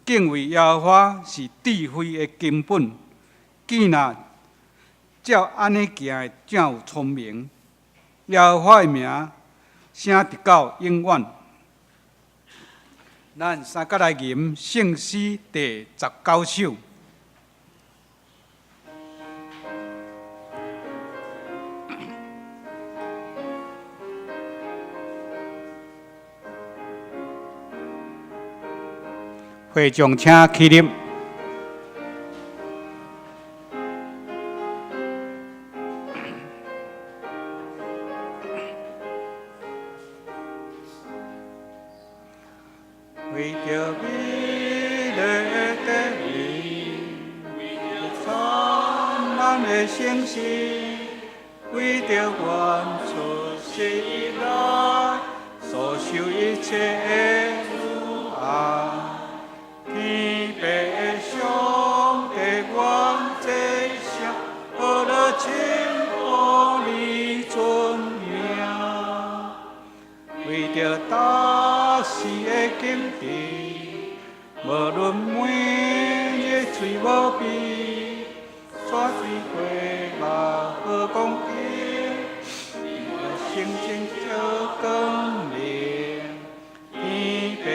敬畏耶和華是智慧的根本，囝若照按呢行的，才有聰明。耶和華的名聲直到永遠。咱三角來吟聖詩第19首。會眾請起立。為著美麗的地為著燦爛的星星，為著阮出世以來所受一切的苦難，天父上帝願這聲，呵樂稱呼你尊名，為著逐時的警惕，無論每日喙無閉，煞水過嘛好光景，心情照光明。天父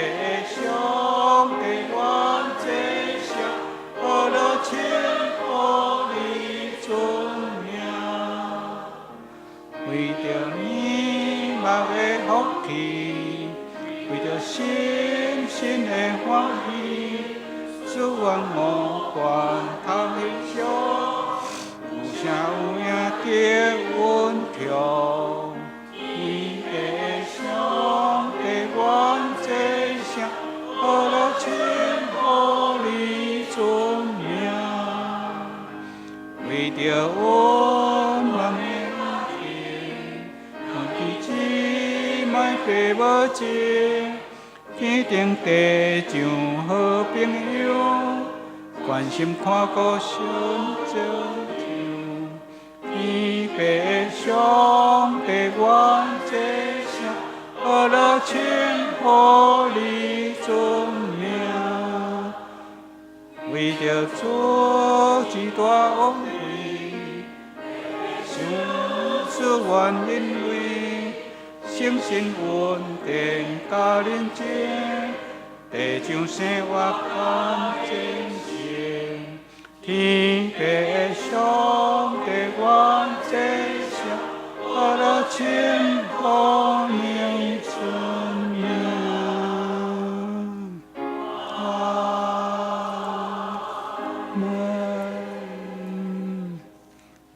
上帝願這聲，呵樂稱呼你尊名，為著你目的福氣，為著深深的歡喜，祝願無關頭翕相，有聲有影得穩強。天父上帝願這聲，呵樂稱呼你尊名，為著溫暖的家庭，兄弟姊妹爸母情，天頂地上好朋友，關心看顧相照像。天父上帝願這聲，呵樂稱呼你尊名，為著主之大恩惠，想出願因為誠信穩定佮認真，地上生活看前程。天父上帝願這聲，呵樂稱呼你尊名。阿門。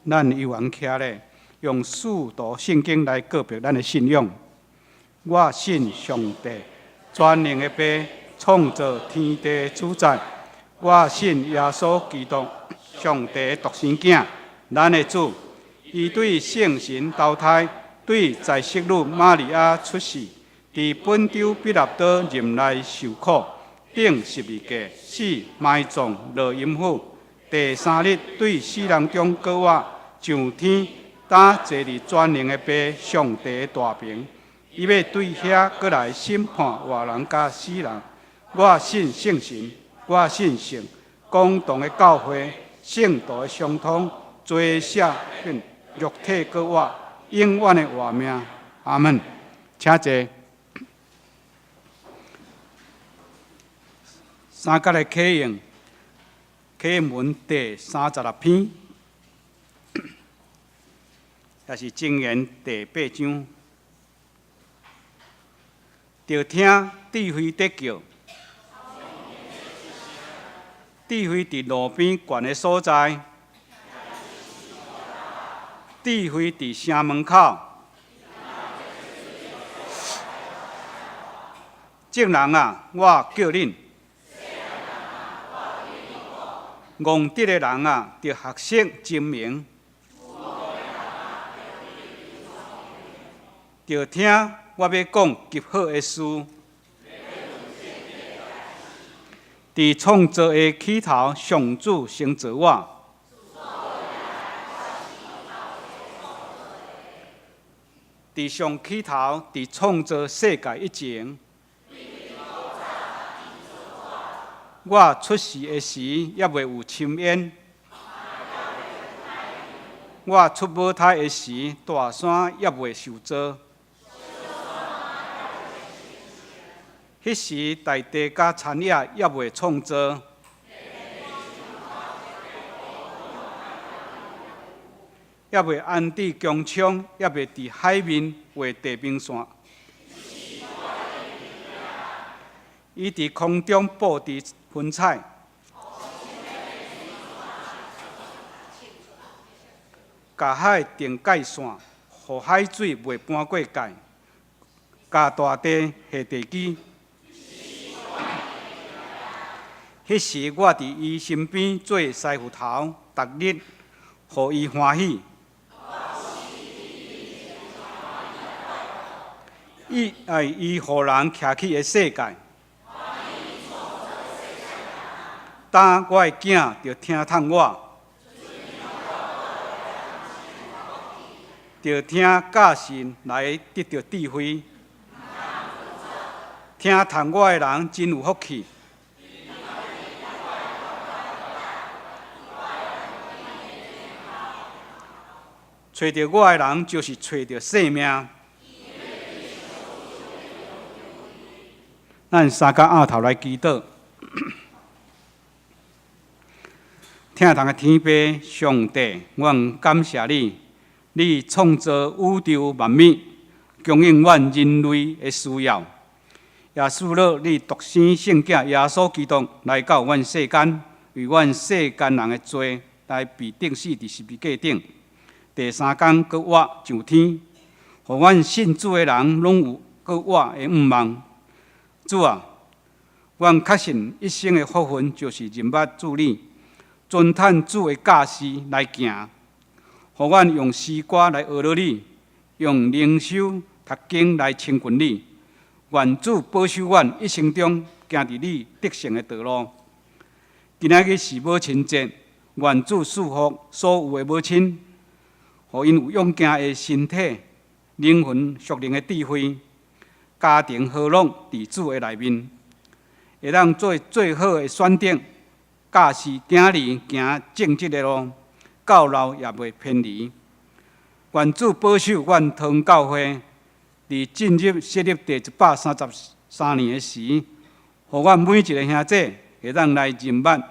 咱猶原徛咧，用使徒聖經來告白咱的信仰。我信上帝，全能的父，創造天地主宰。我信耶穌基督，上帝的獨生囝，咱的主。伊對聖神投胎，對在聖女瑪利亞出世，佇本丟彼拉多任內受苦，釘十字架，死埋葬落陰府。第三日對死人中復活，上天，擔坐佇全能的父上帝的大爿。伊欲對遐閣來審判活人佮死人。我信聖神，我信聖公同的教會，聖徒的相通，罪赦免，肉體復活，永遠的活命。阿門。請坐。三角的啟應，啟應文第36篇，也是箴言第8章。著聽智慧得救，智慧佇路邊懸的所在，智慧佇城門口。眾人啊，我叫恁，戇直的人啊，著學習精明，著聽我欲講極好的事。佇創造的起頭，上主先造我。佇上起頭，佇創造世界以前，我出世的時，猶未有深淵；我出母胎的時，大山猶未受造。彼時大地佮田野猶未創造，猶未安置穹蒼，猶未佇海面畫地平線。伊佇空中布置雲彩，共海定界線，予海水袂搬過界，共大地下地基。彼時我佇伊身邊做師傅頭，逐日予伊歡喜。伊愛伊予人徛起的世界。當我的囝著聽從我，著聽教訓來得著智慧。聽從我的人真有福氣。揣著我的人，就是揣著性命。咱三跤掩頭來祈禱。疼痛的天父上帝，阮感謝你，你創造宇宙萬物，供應阮人類的需要。也賜予你獨生聖子耶穌基督來到阮世間，為阮世間人的罪來被釘死佇十字架頂。第三工閣活上天，予阮信主的人攏有閣活的向望。主啊，阮確信一生的福分就是認捌主你，遵趁主的教示來行，予阮用詩歌來學著你，用靈修讀經來親近你。願主保守阮一生中行佇你得勝的道路。今仔日是母親節，願主賜福所有的母親，予𪜶有勇健的身體、靈魂、屬靈的智慧，家庭和樂佇主的內面，會當做最好的選擇，教示囝兒行正直的路，到老也袂偏離。願主保守阮桃園教會，佇進入設立第133年的時，予阮每一个兄弟會當來認捌，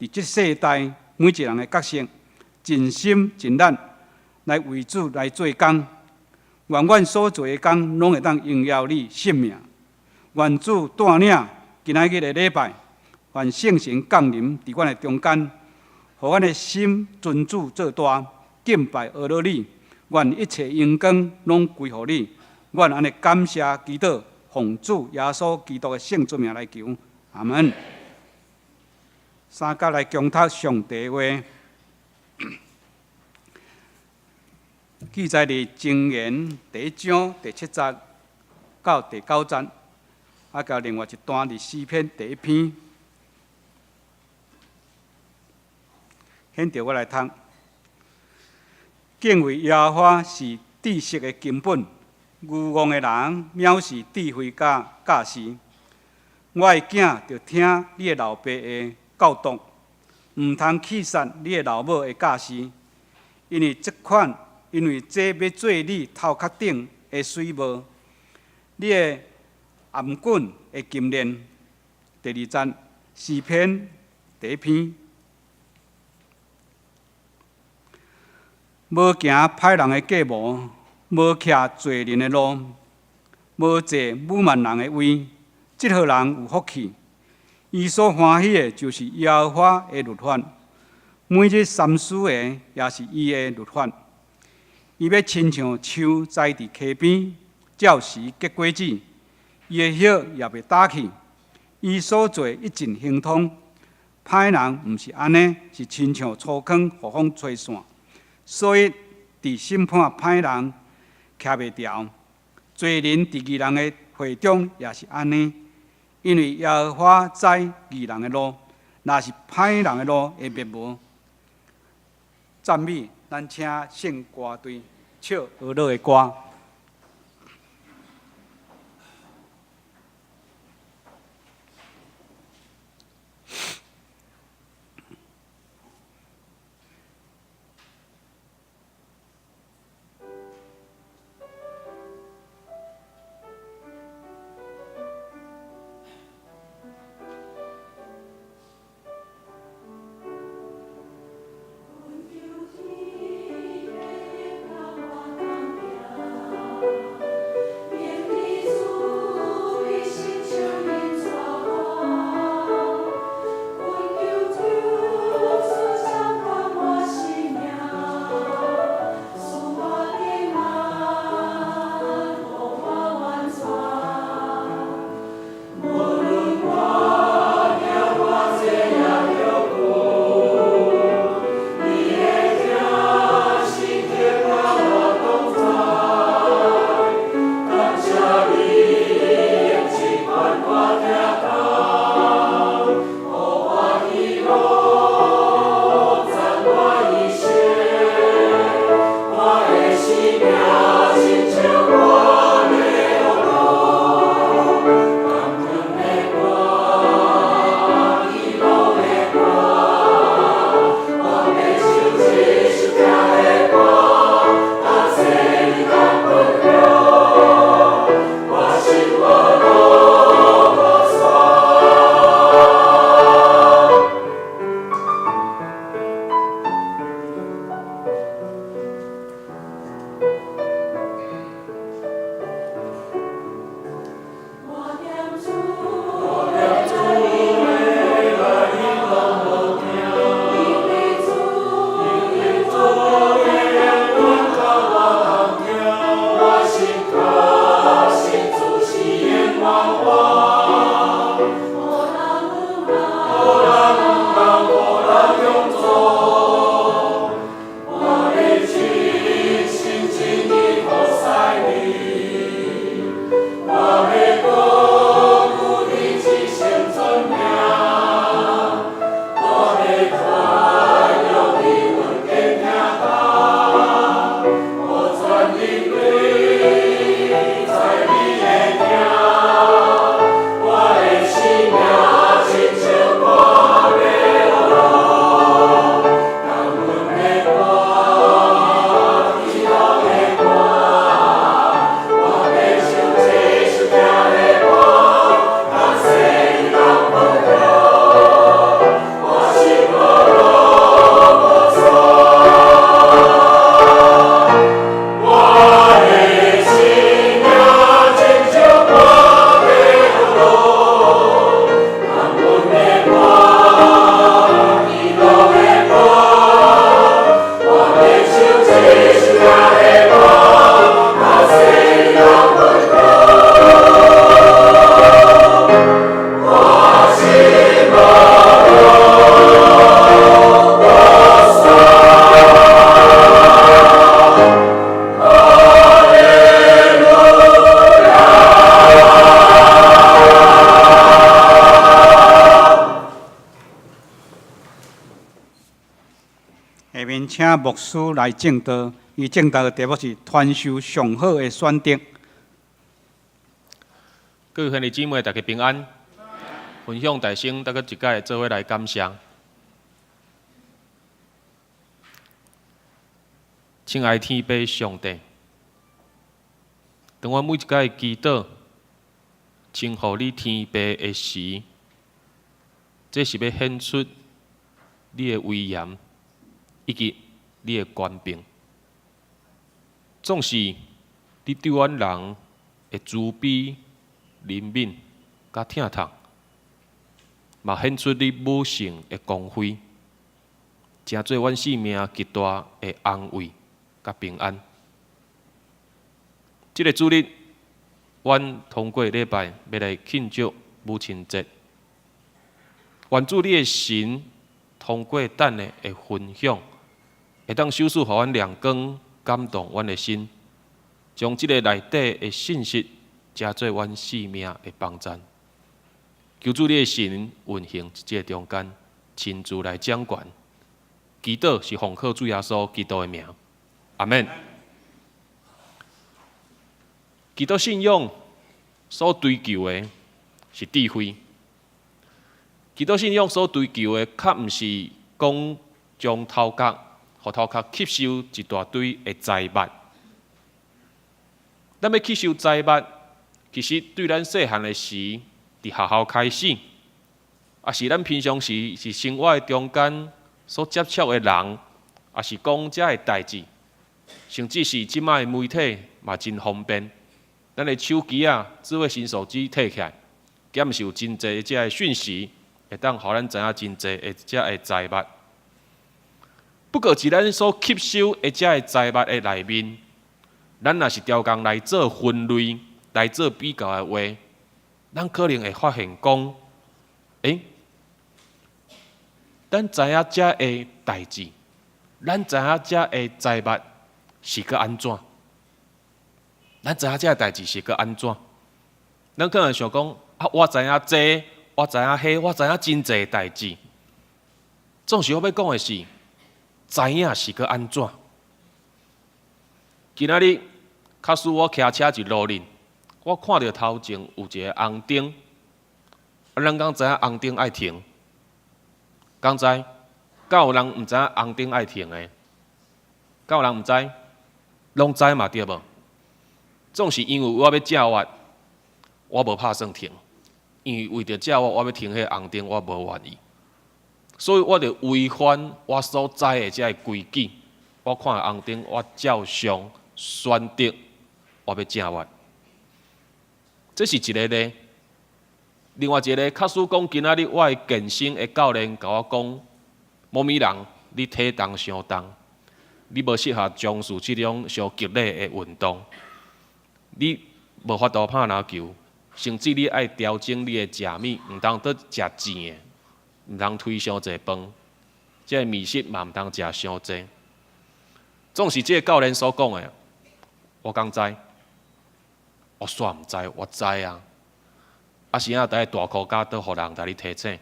佇這世代每一人的角色，盡心盡力來為主來做工。願阮所做的工，攏會當榮耀你聖名。願主帶領今仔日的禮拜，願聖神降臨佇阮的中間，予阮的心尊主做大，敬拜阿羅你。願一切榮光攏歸予你。阮按呢感謝祈禱，奉主耶穌基督的聖尊名來求，阿門。三跤來恭讀上帝話，記載佇箴言第一章第七節到第九節，啊，佮另外一段佇詩篇第一篇。現在我來讀。敬畏耶和華是知識的根本，愚戇的人藐視智慧佮教示。我的囝，著聽你的老爸的教導，毋通棄殺你的老母的教示，因為這款，因為這欲做你頭殼頂的水帽，你的頷頸的金鏈。第二節，詩篇第一篇。無行歹人的計謀，無徛罪人的路，無坐侮慢人的位，這號人有福氣。伊所歡喜的，就是耶和華的律法，每日三思的，也是伊的律法。伊欲親像樹栽佇溪邊，照時結果子，伊的葉也袂焦去。伊所做一盡亨通。歹人毋是按呢，是親像粗糠，予風吹散。所以，佇審判歹人徛袂牢，罪人佇義人的會中也是按呢。因為耶和華知義人的路，若是歹人的路會滅無。讚美，咱請聖歌隊唱哀樂的歌。面請牧師來證道，伊證道的題目是傳授上好的選擇。各位兄弟姊妹，大家平安。分享大聲，閣一擺做伙來感謝。親愛天父上帝，當我每一擺祈禱，稱呼你天父的時，這是欲顯出你的威嚴以及你的權柄。總是你對阮人的慈悲、憐憫佮疼痛，嘛顯出你母性的光輝，成做阮生命極大的安慰佮平安。這个主日，阮通過禮拜欲來慶祝母親節。願主你的神通過等下的分享，會當首次予阮亮光，感動阮的心，將這个內底的信息，成做阮生命的幫贊。求主你的神運行佇這个中間，親自來掌權。祈禱是奉靠主耶穌基督的名，阿們。基督信仰所追求的是智慧。基督信仰所追求的，較毋是講將頭殼，予頭殼吸收一大堆的財物。咱欲吸收財物，其實對咱細漢的時，佇學校開始，抑是咱平常時是生活的中間所接觸的人，抑是講遮的代誌，甚至是這擺的媒體嘛真方便。咱的手機仔，智慧型手機提起來，敢毋是有真濟遮的訊息，會當予咱知影真濟的遮的財物。不過，佇咱所吸收的遮的財物的內面，咱若是刁工來做分類、來做比較的話，咱可能會發現講，咱知影遮的代誌，咱知影遮的財物是閣按怎？咱知影遮的代誌是閣按怎？咱可能想講，啊，我知影這，我知影彼，我知影真濟代誌。總是我欲講的是，知影是閣按怎？今仔日，假使我騎車一路裡，我看著頭前有一个紅燈，啊，咱敢知影紅燈愛停？敢知？敢有人毋知影紅燈愛停的？敢有人毋知？攏知嘛對無？總是因為我欲正彎，我無拍算停，因為為著正彎，我欲停彼个紅燈，我無願意，所以我著違反我所知的這个規矩。我看紅燈，我照常選擇我欲正彎。這是一个例。另外一个，假使講今仔日我的健身的教練共我講，某某人你體重傷重，你無適合從事這種傷激烈的運動，你無法度拍籃球，甚至你愛調整你的食物，毋通閣食甜的，毋通推傷濟飯，這个麵食嘛毋通食傷濟。總是這个教練所講的，我敢知？我煞毋知，我知啊。啊是按佇大箍跤都予人共你提醒，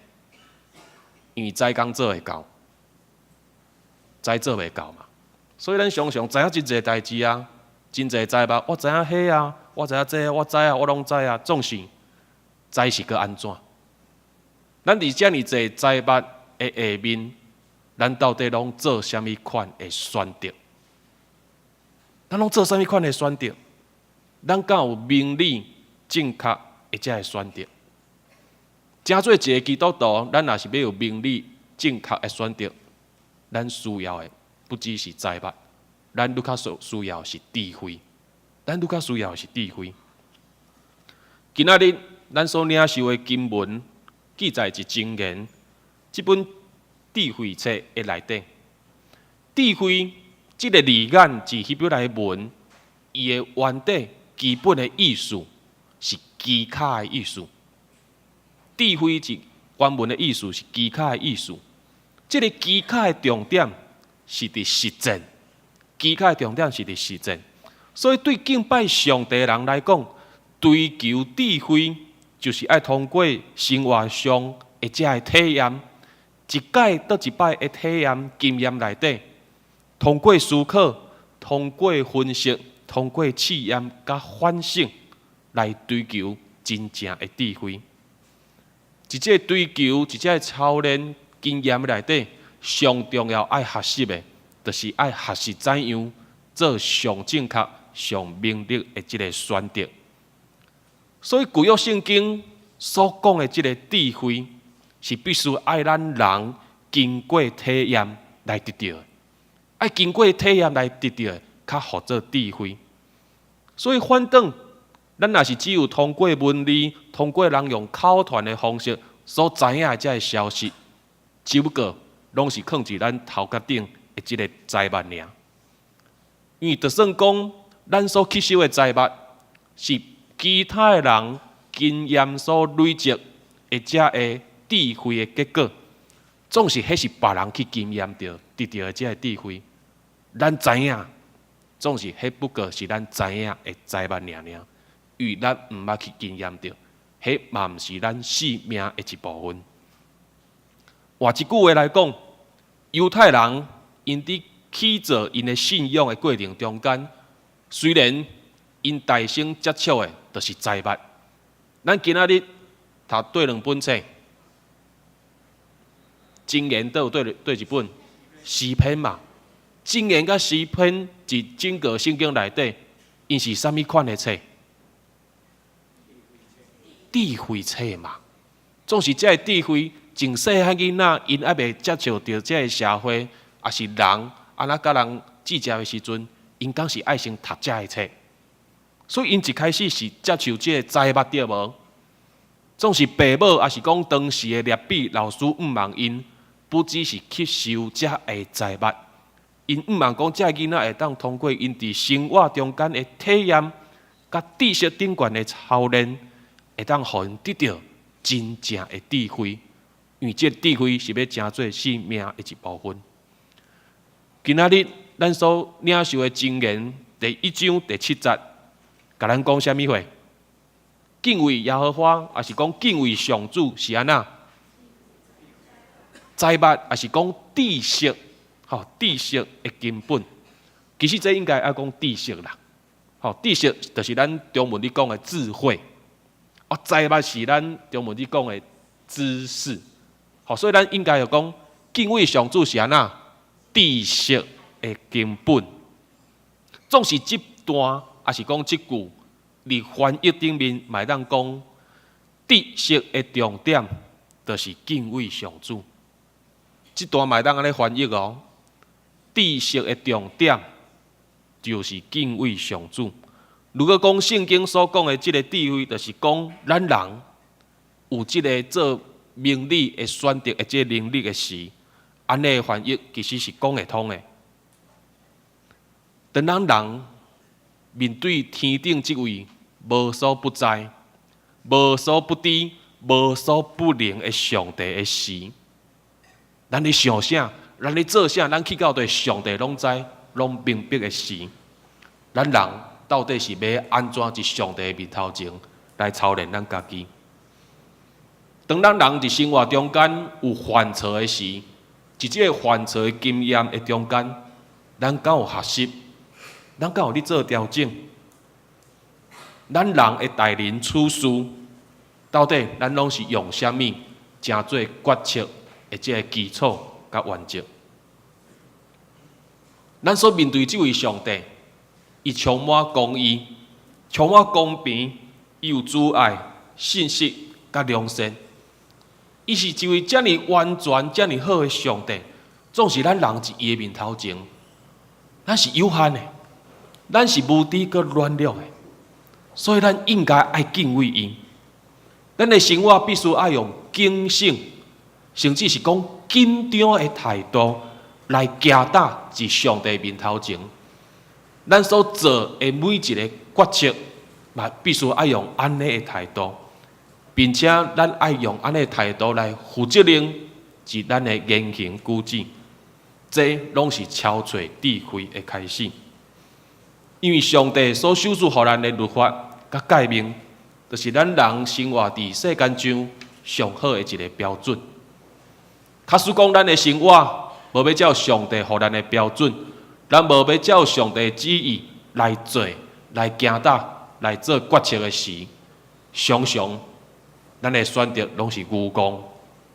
因為知敢做會到，知做袂到嘛。所以咱常常知影真濟代誌啊，真濟知吧？我知影彼啊，我知影這，我知啊，我攏知啊。總是知是閣按怎？咱佇遮爾濟知物的下面，咱到底攏做啥物款的選擇？咱攏做啥物款的選擇？咱敢有明理正確的遮的選擇？成做一个基督徒，咱若是欲有明理正確的選擇，咱需要的不只是財物，咱愈較需要的是智慧。咱愈較需要的是智慧。今仔日咱所領受的經文記載佇箴言，這本智慧冊的內底，智慧這个字眼佇希伯來文，伊的原底基本的意思是機巧的意思。智慧佇原文的意思是機巧的意思。這个機巧的重點是佇實踐，機巧的重點是佇實踐。所以對敬拜上帝的人來講，追求智慧就是愛通過生活上的遮的體驗，一擺閣一擺的體驗經驗內底，通過思考，通過分析，通過試驗佮反省來追求真正的智慧。佇這个追求，佇這个操練經驗內底，上重要愛學習的，就是愛學習怎樣做上正確、上明智的這個選擇。所以舊約聖經所講的這个智慧，是必須愛咱人經過體驗來得著的，愛經過體驗來得著的，較號做智慧。所以反轉，咱若是只有通過文字，通過人用口傳的方式所知影的這个消息，只不過攏是囥佇咱頭殼頂的這个財物爾。因為就算講咱所吸收的財物是其他的人經驗所累積的這个智慧的結果，總是彼是別人去經驗著得著的這个智慧，咱知影，總是彼不過是咱知影的財物爾爾，因為咱毋捌去經驗著，彼嘛毋是咱性命的一部分。換一句話來講，猶太人𪜶佇起造𪜶的信仰的過程中間，雖然𪜶大先接觸的就是財物，咱今仔日讀佗兩本冊，箴言佗有佗佗一本詩篇嘛，箴言佮詩篇佇整個聖經內底，𪜶是啥物款的冊？智慧冊嘛，總是這个智慧，從細漢囡仔，𪜶猶未接觸著這个社會，抑是人按怎佮人接觸的時陣，𪜶敢是愛先讀這个冊，所以𪜶一開始是接受這个財物對無？總是爸母，抑是講當時的拉比老師，向望𪜶不只是吸收這个財物，𪜶向望講這个囡仔會當通過𪜶佇生活中間的體驗，佮知識頂懸的操練，會當予𪜶得著真正的智慧，因為這个智慧是欲成做性命的一部分。今仔日咱所領受的箴言第一章第七節，共咱講啥物話？敬畏耶和華，抑是講敬畏上主是按怎？財物，抑是講知識，吼，知識的根本。其實這應該愛講知識啦，吼，知識就是咱中文咧講的智慧，啊，財物是咱中文咧講的知識，吼，所以咱應該要講敬畏上主是按怎？知識的根本。總是這段，抑是講這句，佇翻譯頂面，嘛會當講知識的重點，就是敬畏上主。這段嘛會當按呢翻譯哦。知識的重點就是敬畏上主。如果講聖經所講的這个智慧，就是講咱人有這个做明理的選擇的這个能力的時，按呢翻譯其實是講會通的。當咱人面對天頂這位無所不在、無所不知、無所不能的上帝的時，咱咧想啥，咱咧做啥，咱去到佗上帝攏知、攏明白的時，咱人到底是欲按怎佇上帝的面頭前來操練咱家己？當咱人佇生活中間有犯錯的時，佇這个犯錯的經驗的中間，咱敢有學習？咱敢有咧做調整？咱人的待人處事，到底咱攏是用啥物成做決策的這个基礎佮原則？咱所面對這位上帝，伊充滿公義，充滿公平，伊有慈愛、信實佮良善。伊是一位遮爾完全、遮爾好的上帝，總是咱人佇伊的面頭前，咱是有限的，咱是無知閣軟弱的，所以咱應該愛敬畏伊。咱的生活必須愛用警醒，甚至是講緊張的態度來行踏佇上帝面頭前。咱所做的每一个決策，嘛必須愛用按呢的態度，並且咱愛用按呢的態度來負責任，佇咱的言行舉止，這攏是超揣智慧的開始。因為上帝所賞賜予咱的律法佮誡命，就是咱人生活佇世間上上好的一个標準。假使講咱的生活無欲照上帝予咱的標準，咱無欲照上帝旨意來做、來行踏、來做決策的時，常常咱的選擇攏是愚戇、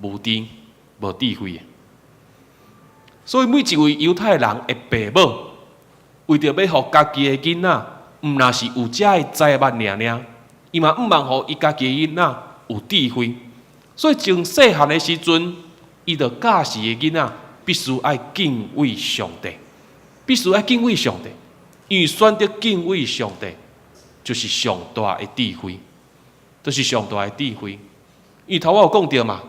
無知、無智慧的。所以每一位猶太人的爸母，為著欲予家己的囡仔，毋若是有遮的財物爾爾，伊嘛向望予伊家己的囡仔有智慧。所以從細漢的時陣，伊就教示伊囡仔必須愛敬畏上帝，必須愛敬畏上帝，因為選擇敬畏上帝，就是上大的智慧，就是上大的智慧。因為頭我有講著嘛，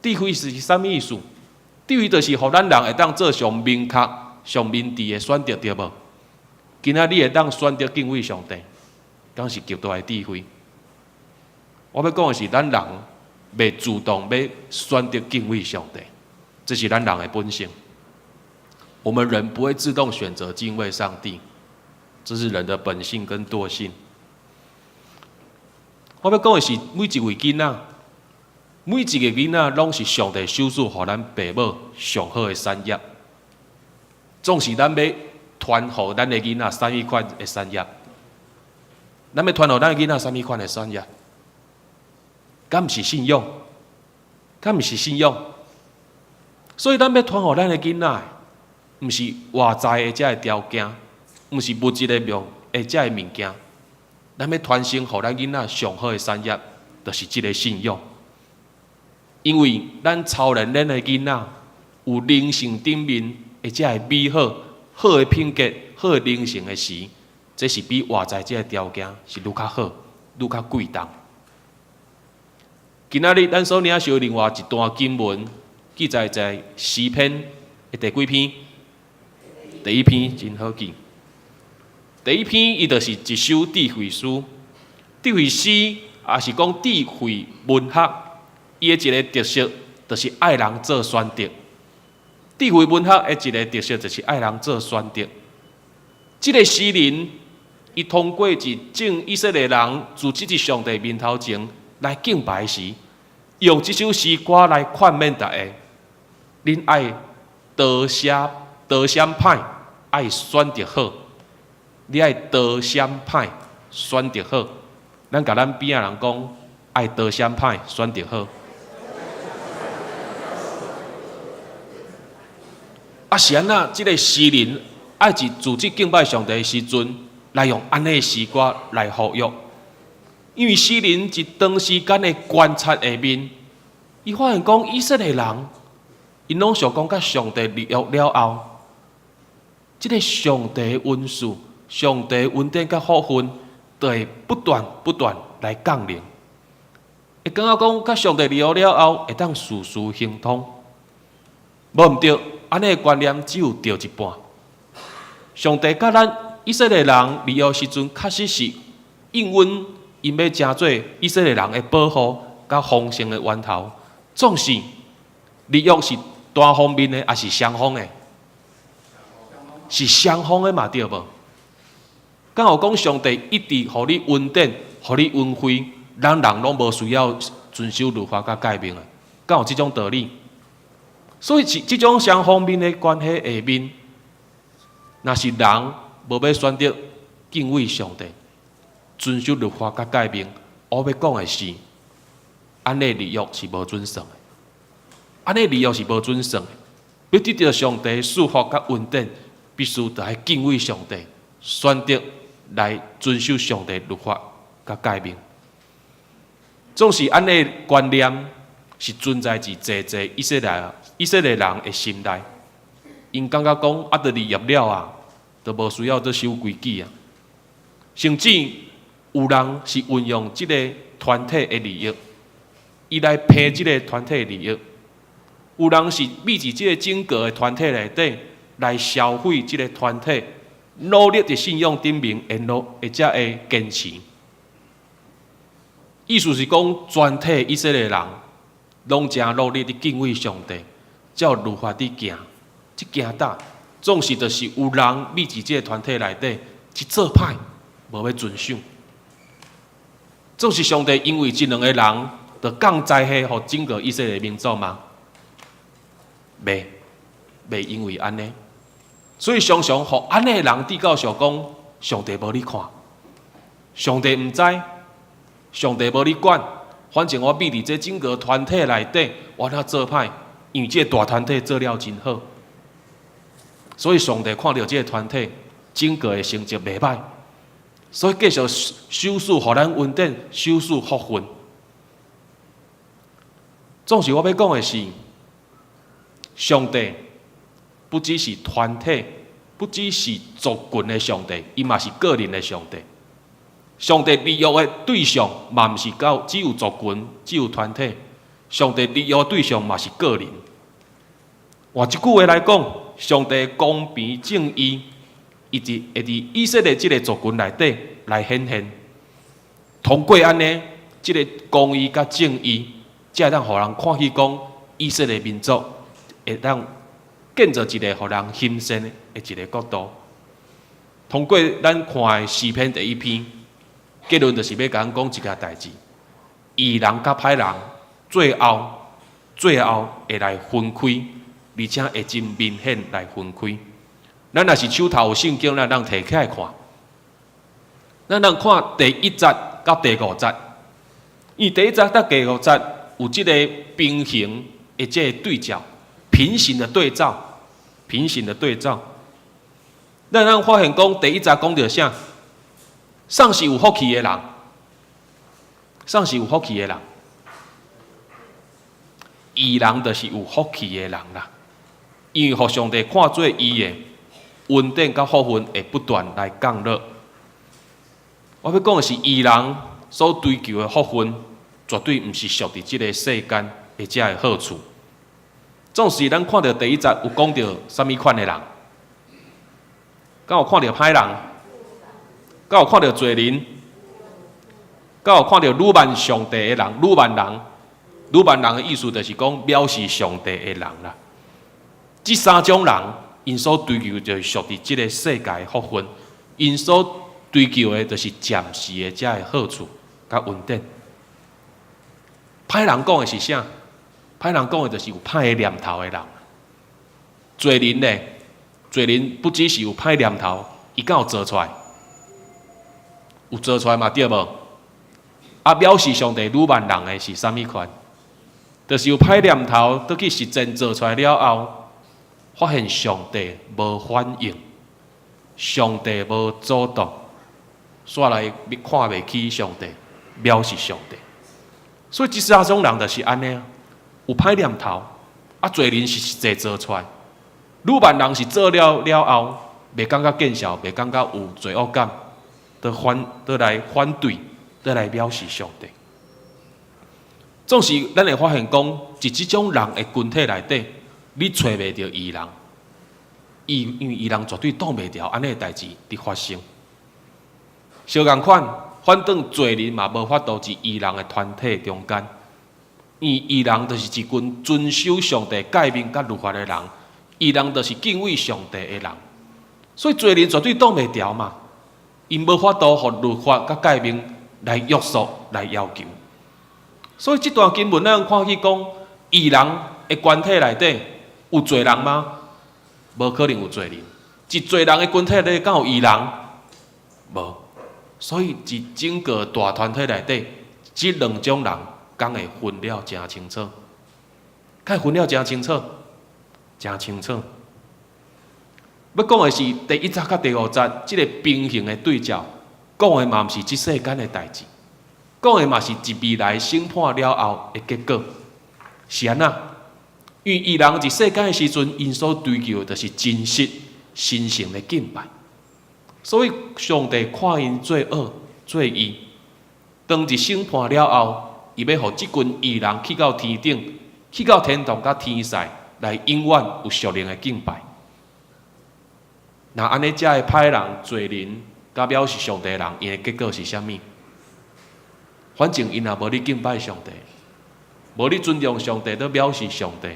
智慧是啥物意思？智慧就是予咱人會當做上明確、上明智的選擇，對無？今仔你會當選擇敬畏上帝，敢是極大的智慧。我欲講的是，咱人袂主動欲選擇敬畏上帝，這是咱人的本性。我們人不會自動選擇敬畏上帝，這是人的本性跟惰性。我欲講的是，每一位囡仔，每一個囡仔攏是上帝賞賜予咱爸母上好的產業。總是咱欲傳予咱的囡仔啥物款的產業？咱欲傳予咱的囡仔啥物款的產業？敢毋是信仰？敢毋是信仰？所以咱欲傳予咱的囡仔，毋是外在的這个條件，毋是物質的用的這个物件。咱欲傳承予咱囡仔上好的產業，就是這个信仰。因為咱操練咱的囡仔有靈性頂面的這个美好、好的品格、好的靈性的時，這是比外在這个條件是愈較好、愈較貴重。今仔日咱所領受另外一段經文，記載在詩篇的第幾篇？第一篇真好記。第一篇伊就是一首智慧詩，智慧詩也是講智慧文學，伊的一個特色就是愛人做選擇。智慧文學的一個特色就是愛人做選擇。這个詩人，伊通過佇眾以色列人聚集佇上帝面頭前來敬拜時，用這首詩歌來勸勉大家：恁愛多捨多選歹，愛選擇好。你愛多選歹，選擇好。咱共咱邊仔人講，愛多選歹，選擇好。啊，是按怎？這个詩人愛佇組織敬拜上帝的時陣，來用按呢的詩歌來呼籲。因為詩人佇長時間的觀察下面，伊發現講以色列人，𪜶攏想講佮上帝立約了後，這个上帝的恩賜、上帝恩典佮福分，就會不斷不斷來降臨。會感覺講佮上帝立約了後，會當事事亨通。無毋對，按呢的觀念只有對一半。上帝佮咱以色列人立約時陣，確實是應允𪜶欲成做以色列人的保護佮豐盛的源頭。總是立約是單方面的，抑是雙方的？是雙方的嘛，對無？敢有講上帝一直予你恩典，予你恩惠，咱人攏無需要遵守律法佮誡命的？敢有這種道理？所以是這種雙方面的關係下面，若是人無欲選擇敬畏上帝，遵守律法佮誡命，我欲講的是，按呢立約是無準算的，按呢立約是無準算的。欲得著上帝賜福佮恩典，必須著愛敬畏上帝，選擇來遵守上帝律法佮誡命。總是按呢觀念是存在佇濟濟以色列人的心內，𪜶感覺講啊，著立約了啊，著無需要閣守規矩啊。甚至有人是運用這個團體的利益，伊來騙這個團體的利益；有人是秘佇這個整個的團體內底來銷毀這個團體，努力佇信仰頂面，會努會才會堅持。意思是講，全體以色列人攏誠努力佇敬畏上帝，照律法佇行，這行踏總是就是有人秘佇這個團體內底去做歹，無欲遵守。總是上帝因為這兩个人，就降災禍予整個以色列民族嗎？袂，袂因為按呢。所以常常予按呢的人得到想講，上帝無咧看，上帝毋知，上帝無咧管，反正我覕佇這整個團體內底，我若做歹，因為這個大團體做了真好，所以上帝看著這個團體整個的成績袂歹，所以繼續賞賜予咱恩典，賞賜福分。總是我欲講的是，上帝不只是團體，不只是族群的上帝，伊嘛是個人的上帝。上帝立約的對象嘛毋是到只有族群，只有團體。上帝立約的對象嘛是個人。換一句話來講，上帝公平正義，伊佇會佇以色列這个族群內底來顯現。通過按呢，這个公義佮正義，才會當予人看起講，以色列民族會當建造一個予人欣羨的一个國度。通過咱看的詩篇第一篇，結論就是欲共咱講一件代誌：義人佮歹人，最後最後會來分開，而且會真明顯來分開。咱若是手頭有聖經，咱通提起來看。咱通看第一節到第五節，因為第一節到第五節有這个平行的這个對照，平行的對照，平行的對照。咱通發現講，第一節講著啥？啥是有福氣的人？啥是有福氣的人？義人就是有福氣的人啦，因為予上帝看做義的，恩典佮福分會不斷來降落。我欲講的是，義人所追求的福分，絕對毋是屬佇這个世間的這个好處。總是咱看著第一節有講著啥物款的人？敢有看著歹人？敢有看著罪人？敢有看著侮慢上帝的人？侮慢人？侮慢人的意思就是講藐視上帝的人啦。這三種人，𪜶所追求就是屬佇這个世界的福分，𪜶所追求的就是暫時的這个好處佮恩典。歹人講的是啥？歹人講的就是有歹的念頭的人。罪人呢？罪人不只是有歹念頭，伊敢有做出來？有做出來嘛？對無？啊，藐視上帝、侮慢人的是啥物款？就是有歹念頭，倒去實踐做出來了後，發現上帝無反應，上帝無阻擋，煞來看袂起上帝，藐視上帝。所以這三種人就是按呢，有歹念頭，啊，罪人是實際做出來，侮慢人是做了了後，袂感覺見笑，袂感覺有罪惡感，倒來反對，倒來藐視上帝。總是咱會發現講，佇這種人的群體內底，你揣袂著義人，因為義人絕對擋袂牢按呢的代誌佇發生。相仝款，反轉罪人嘛無法度佇義人的團體中間，因為義人就是一群遵守上帝誡命佮律法的人，義人就是敬畏上帝的人，所以罪人絕對擋袂牢嘛，𪜶無法度予律法佮誡命來約束、來要求。所以這段經文咱看起講，義人的群體內底有罪人嗎？無可能有罪人。佇罪人的群體內底敢有義人？無。所以，佇整個大團體內底，這兩種人敢會分了誠清楚？敢會分了誠清楚？誠清楚。欲講的是第一節佮第五節，這个平行的對照，講的嘛毋是這世間的代誌，講的嘛是佇未來審判了後的結果。是按怎？因為義人佇世間的時陣，𪜶所追求的就是真實、神聖的敬拜。所以，上帝看𪜶做惡做義，當佇審判了後，伊欲予這群義人去到天頂，去到天堂佮天使來永遠有屬靈的敬拜。若按呢，遮的歹人、罪人，佮藐視上帝的人，𪜶的結果是啥物？反正𪜶若無咧敬拜上帝，無咧尊重上帝，都藐視上帝，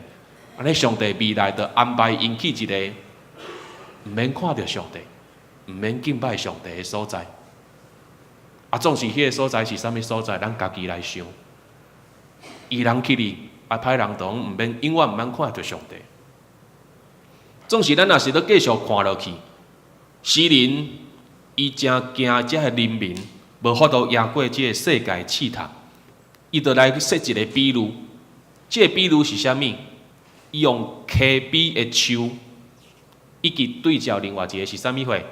按呢上帝未來就安排𪜶去一个毋免看著上帝、毋免敬拜上帝的所在。啊，總是彼个所在是啥物所在？咱家己來想。義人去哩，啊，歹人就毋免永遠毋免看著上帝。總是咱若是閣繼續看落去，詩人伊誠驚遮个人民無法度贏過這个世界試探，伊就來設一个比喻。這个比喻是啥物？伊用溪邊的樹，以及對照另外一个是啥物貨？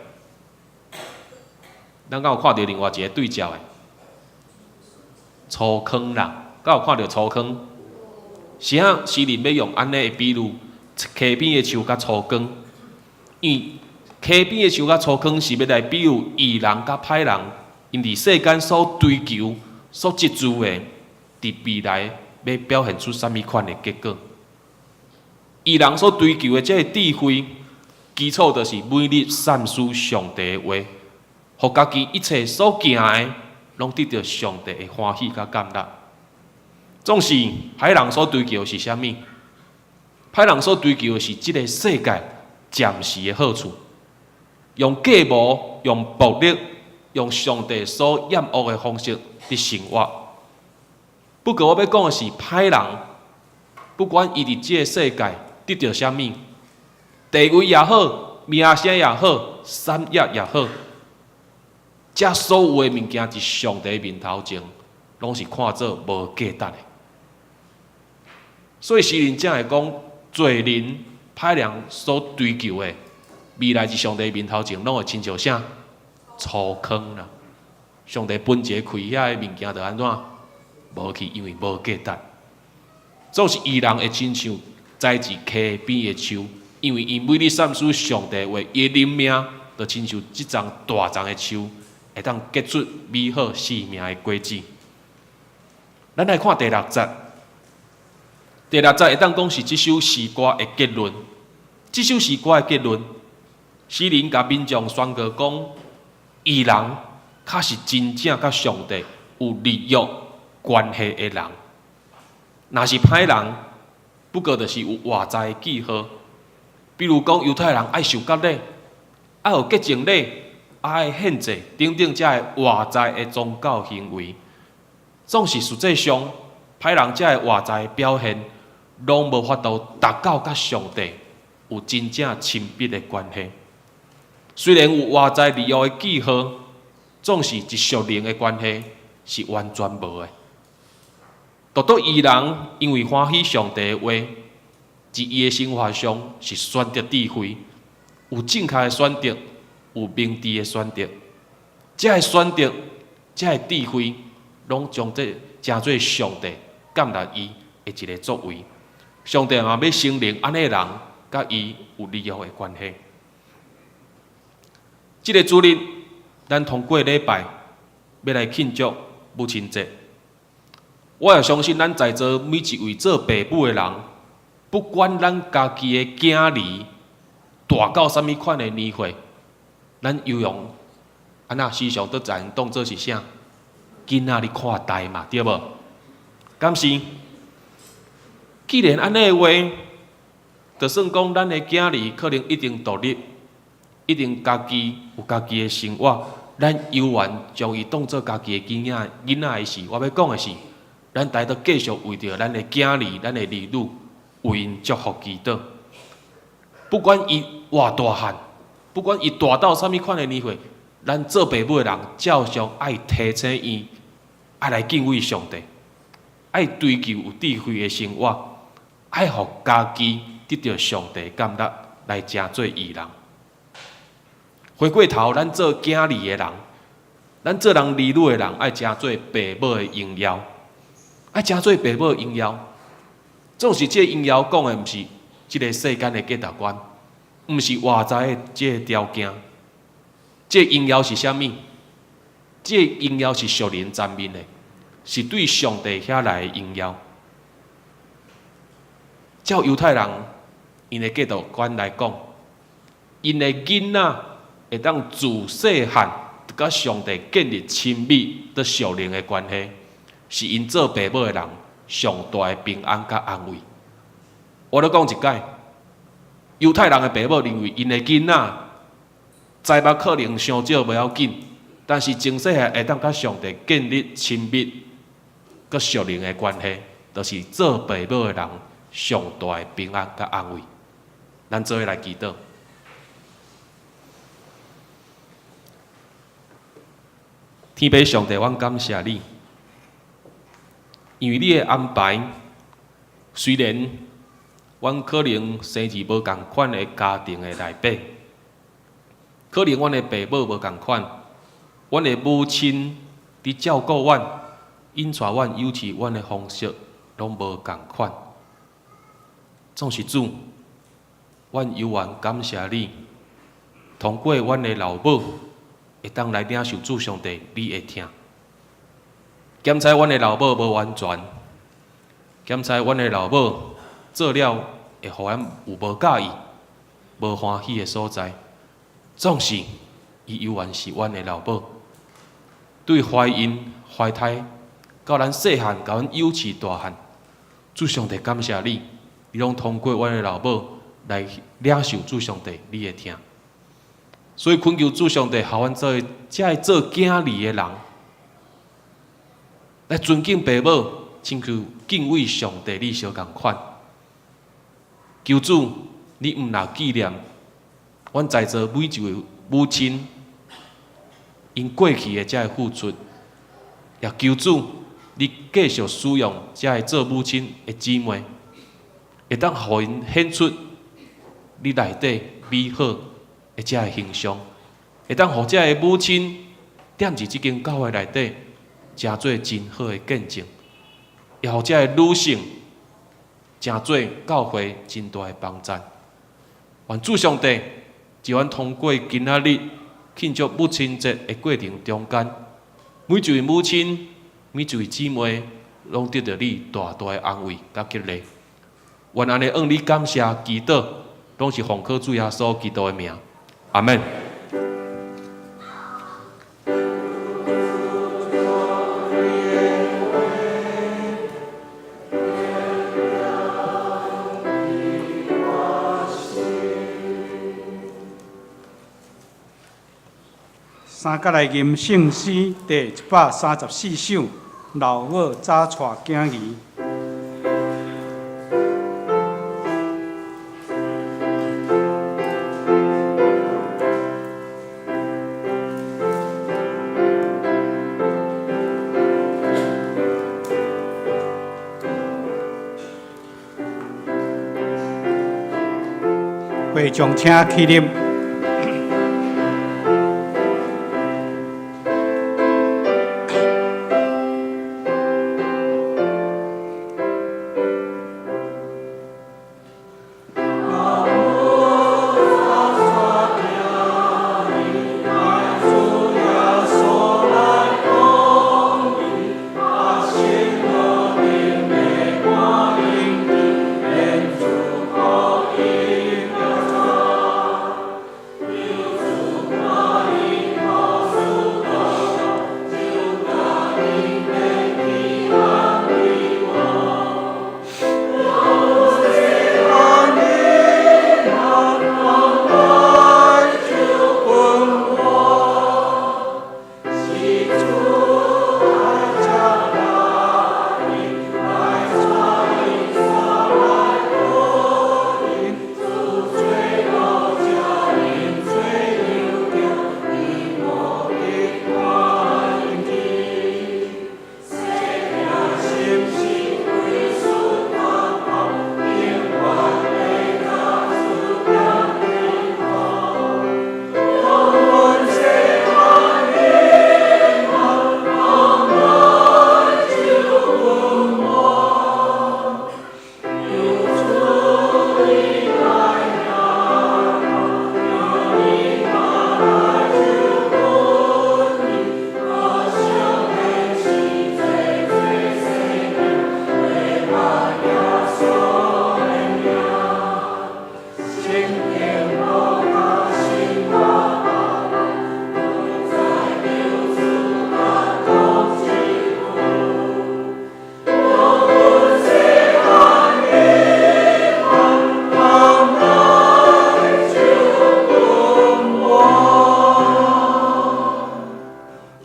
咱敢有看著另外一个對照的？粗糠啦，敢有看著粗糠？是啊，詩人欲用按呢的比喻，溪邊的樹佮粗糠，因為溪邊的樹佮粗糠是欲來比喻義人佮歹人，𪜶佇世間所追求、所執著的，佇未來欲表現出啥物款的結果？義人所追求的這个智慧，基礎就是每日散思上帝的話，予家己一切所行的，攏得著上帝的歡喜佮感納。總是歹人所追求的是啥物？歹人所追求的是這个世界暫時的好處，用計謀、用暴力、用上帝所厭惡的方式佇生活。不過我欲講的是，歹人不管伊佇這个世界得著啥物，地位也好，名聲也好，產業也好，這所有的物件佇上帝面頭前，攏是看做無價值的。所以詩人才會講，罪人、歹人所追求的，未來佇上帝面頭前，攏會親像啥？粗糠啦！上帝分一个開遐个物件，就按怎？無去，因為無價值。總是義人會親像栽佇溪邊的樹，因為伊每日散思上帝話，伊的靈命就親像這叢大叢的樹，會當結出美好生命的果子。咱來看第六節，第六節會當講是這首詩歌的結論。這首詩歌的結論，詩人共民眾宣告講，義人較是真正佮上帝有立約關係的人。若是歹人，不過就是有外在的記號，比如講猶太人愛受割禮，愛有潔淨禮，愛獻祭等等，這个外在的宗教行為，總是實際上歹人這个外在的表現，攏無法度達到佮上帝有真正親密的關係。雖然有外在立約的記號，總是佇屬靈的關係是完全無的。獨獨義人因為歡喜上帝的話，佇伊的生活上是選擇智慧，有正確的選擇，有明智的選擇。這个選擇，這个智慧，攏將這成做上帝感納伊的一个作為。上帝嘛欲承認按呢人佮伊有立約的關係。這个主日，咱通過禮拜欲來慶祝母親節。我也相信，咱在座每一位做爸母的人，不管咱家己的囝兒大到啥物款的年歲，咱猶原按怎時常都將𪜶當做是啥？囡仔咧看待嘛，對無？敢是？既然按呢的話，就算講咱的囝兒可能已經獨立，已經家己有家己的生活，咱猶原將伊當做家己的囡仔的時，我欲講的是，咱值得繼續為著咱的囝兒、咱的兒女，為𪜶祝福祈禱。不管伊偌大漢，不管伊大到啥物款的年歲，咱做爸母的人，照常愛提醒伊，愛來敬畏上帝，愛追求有智慧的生活，愛予家己得著上帝感納，來成做義人。回過頭，咱做囝兒的人，咱做人兒女的人，愛成做爸母的榮耀，愛成做爸母的榮耀。總是這个榮耀講的，毋是這个世間的價值觀，毋是外在的這个條件。這個榮耀是啥物？這个榮耀是屬靈層面的，是對上帝遐來的榮耀。照猶太人𪜶的價值觀來講，𪜶的囡仔會當自細漢就佮上帝建立親密的屬靈的關係，是𪜶做爸母的人上大的平安佮安慰。我咧講一擺，猶太人的爸母認為𪜶的囡仔才捌可能傷少無要緊，但是從細漢會當佮上帝建立親密佮屬靈的關係，就是做爸母的人上大的平安佮安慰。咱做伙來祈禱。天父上帝，阮感謝你，因為你的安排，雖然阮可能生佇無仝款的家庭的內底，可能阮的爸母無仝款，阮的母親佇照顧阮、𪜶帶阮幼稚阮的方式攏無仝款。總是主，阮猶原感謝你，通過阮的老母，會當來領受主上帝你的疼。檢查阮的老母無完全，檢查阮的老母做了會予阮有無佮意、無歡喜的所在，總是伊猶原是阮的老母。對懷孕、懷胎到咱細漢，共阮幼稚大漢，主上帝感謝你，你攏通過阮的老母來領受主上帝你的疼。所以懇求主上帝，予阮做遮个做囝兒的人，來尊敬爸母，親像敬畏上帝你相仝款。求主，你毋若紀念阮在座每一位母親，𪜶過去的遮个付出，也求主你繼續使用遮个做母親的姊妹，會當予𪜶顯出你內底美好的遮个形象，會當予遮个母親踮佇這間教會內底，成做真好的見證，也予遮个女性成做教會真大的幫贊。願主上帝，就阮通過今仔日慶祝母親節的過程中間，每一位母親、每一位姊妹，攏得著你大大的安慰佮激勵。願按呢向你感謝祈禱，攏是奉靠主耶穌基督的名。阿們。三角來吟聖詩第134首，老母早帶囝兒。會眾請起立。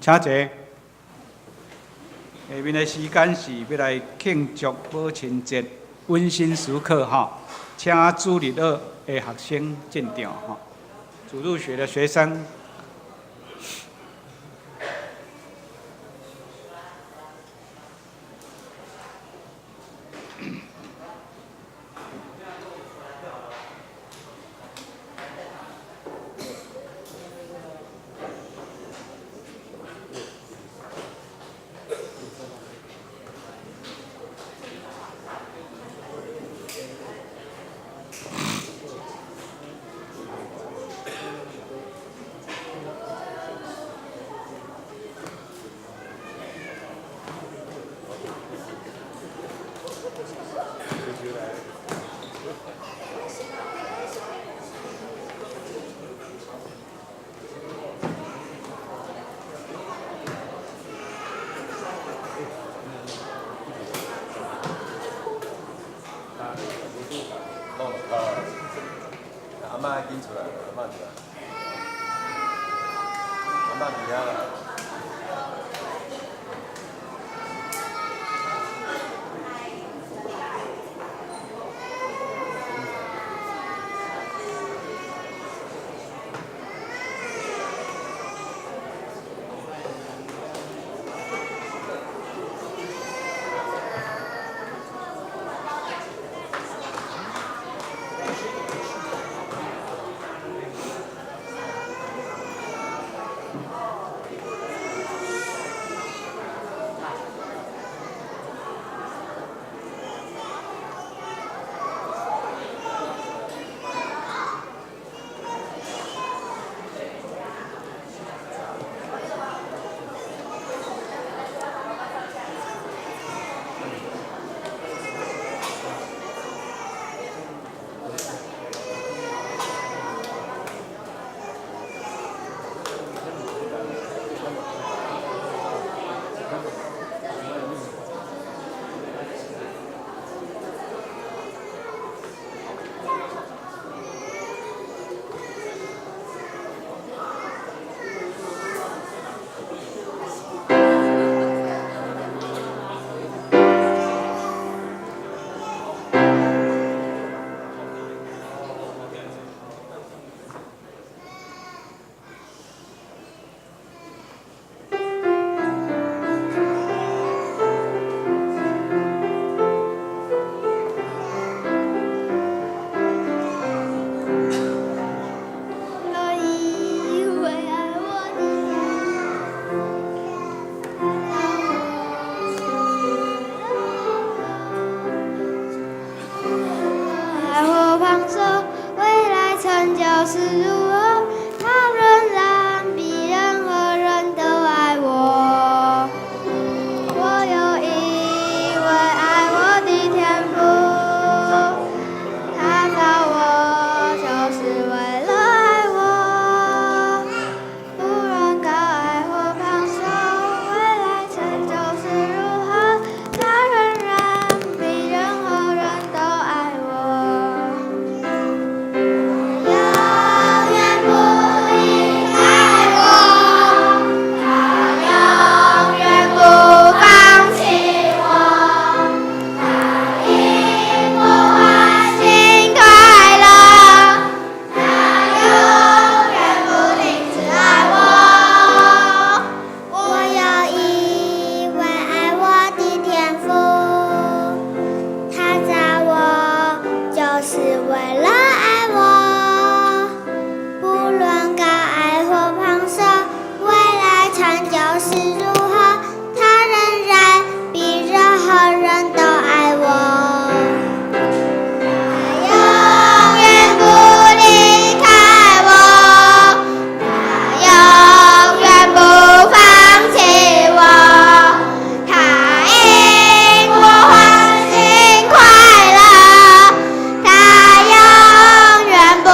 請坐。下面的時間是欲來慶祝母親節，溫馨時刻吼。請主日學的學生進場吼，主日學的學生。阿嬤緊出來，阿嬤出來，阿嬤佇遐啦。永遠不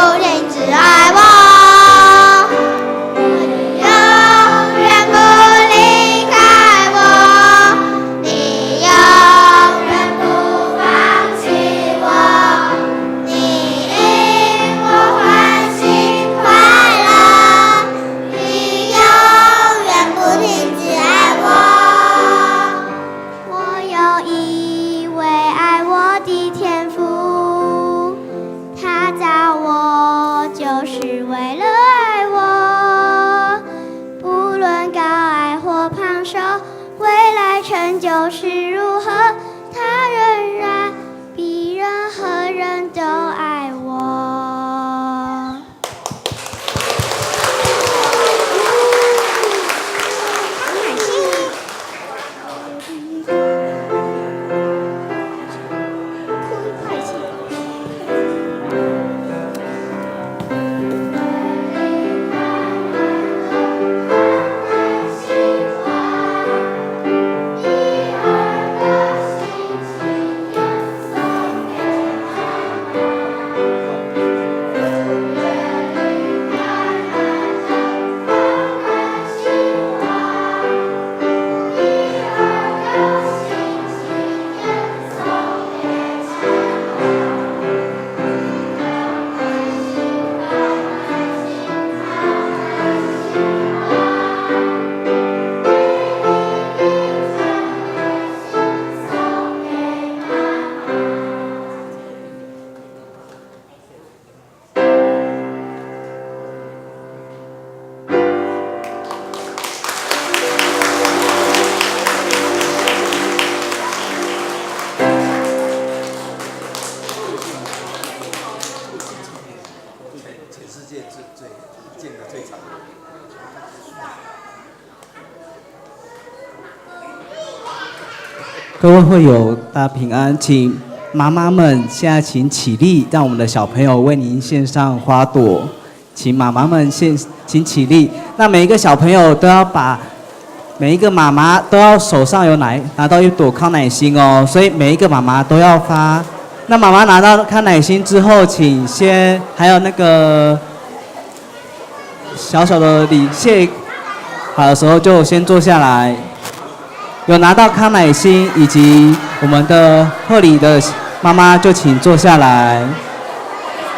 最見得最長。各位會友，大家平安，請媽媽們現在請起立，讓我們的小朋友為您獻上花朵。請媽媽們先請起立。那每一個小朋友都要把每一個媽媽都要手上有拿到一朵康乃馨哦，所以每一個媽媽都要發。那媽媽拿到康乃馨之後，請先還有那個小小的禮謝好的時候就先坐下來。有拿到康乃馨以及我們的賀禮的媽媽就請坐下來。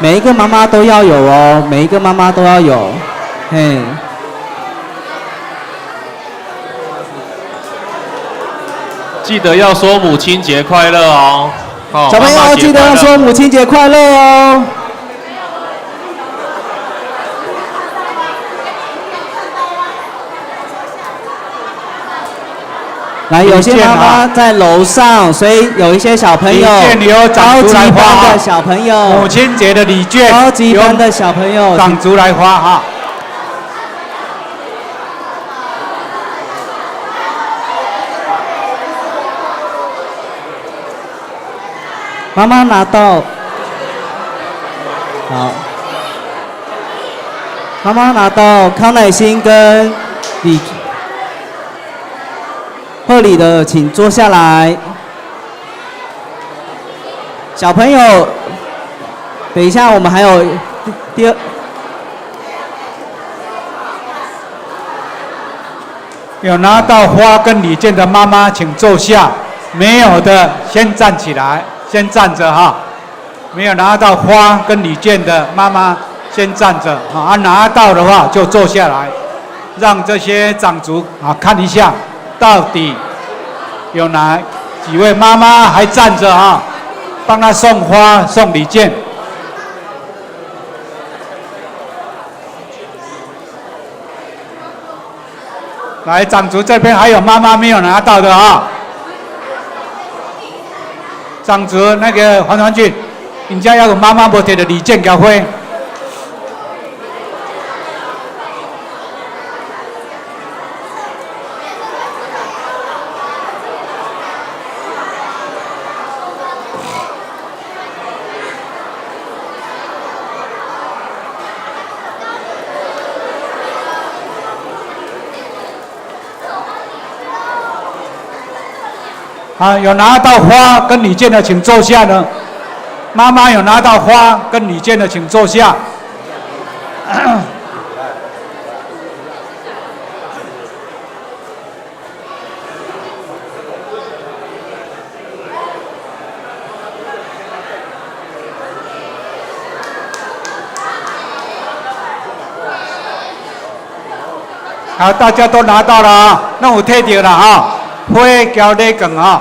每一個媽媽都要有哦，每一個媽媽都要有，嘿。記得要說母親節快樂哦！小朋友記得要說母親節快樂哦。來，有些媽媽在樓上，所以有一些小朋友，高級班的小朋友，母親節的禮券，高級班的小朋友，長竹來發哈。媽媽拿到，好，媽媽拿到康乃馨跟禮賀禮的，請坐下來。小朋友，等一下，我們還有第二。有拿到花跟禮券的媽媽，請坐下；沒有的，先站起來，先站着哈。沒有拿到花跟禮券的媽媽，先站着啊。拿到的話就坐下來，讓這些長族啊看一下。到底有哪幾位媽媽還站着啊？幫他送花、送禮券。來，長族這邊還有媽媽沒有拿到的啊？長族那個黃傳俊，人家要有媽媽沒提的禮券給花。啊，有拿到花跟禮券的，請坐下呢。媽媽有拿到花跟禮券的，請坐下。好，大家都拿到了啊，那我退掉了啊，花交禮券啊。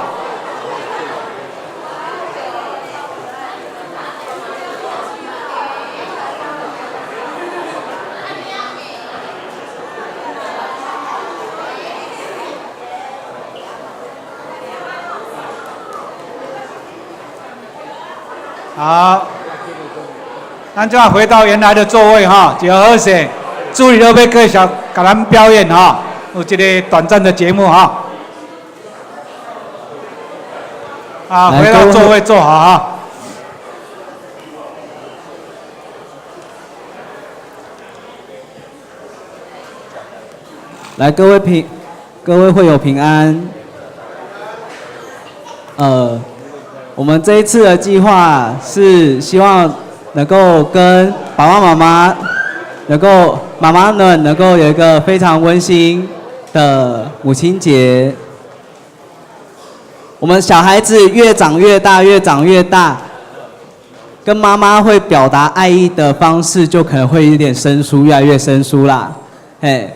好，咱就要回到原來的座位哈，就好勢。助理都欲繼續共咱表演哈，有一個短暫的節目哈。啊，回到座位坐好啊。來，各位會友平安。我們這一次的計劃是希望能夠跟爸爸媽媽，能夠媽媽們能夠有一個非常溫馨的母親節。我們小孩子越長越大，越長越大，跟媽媽會表達愛意的方式就可能會有點生疏，越來越生疏啦。嘿，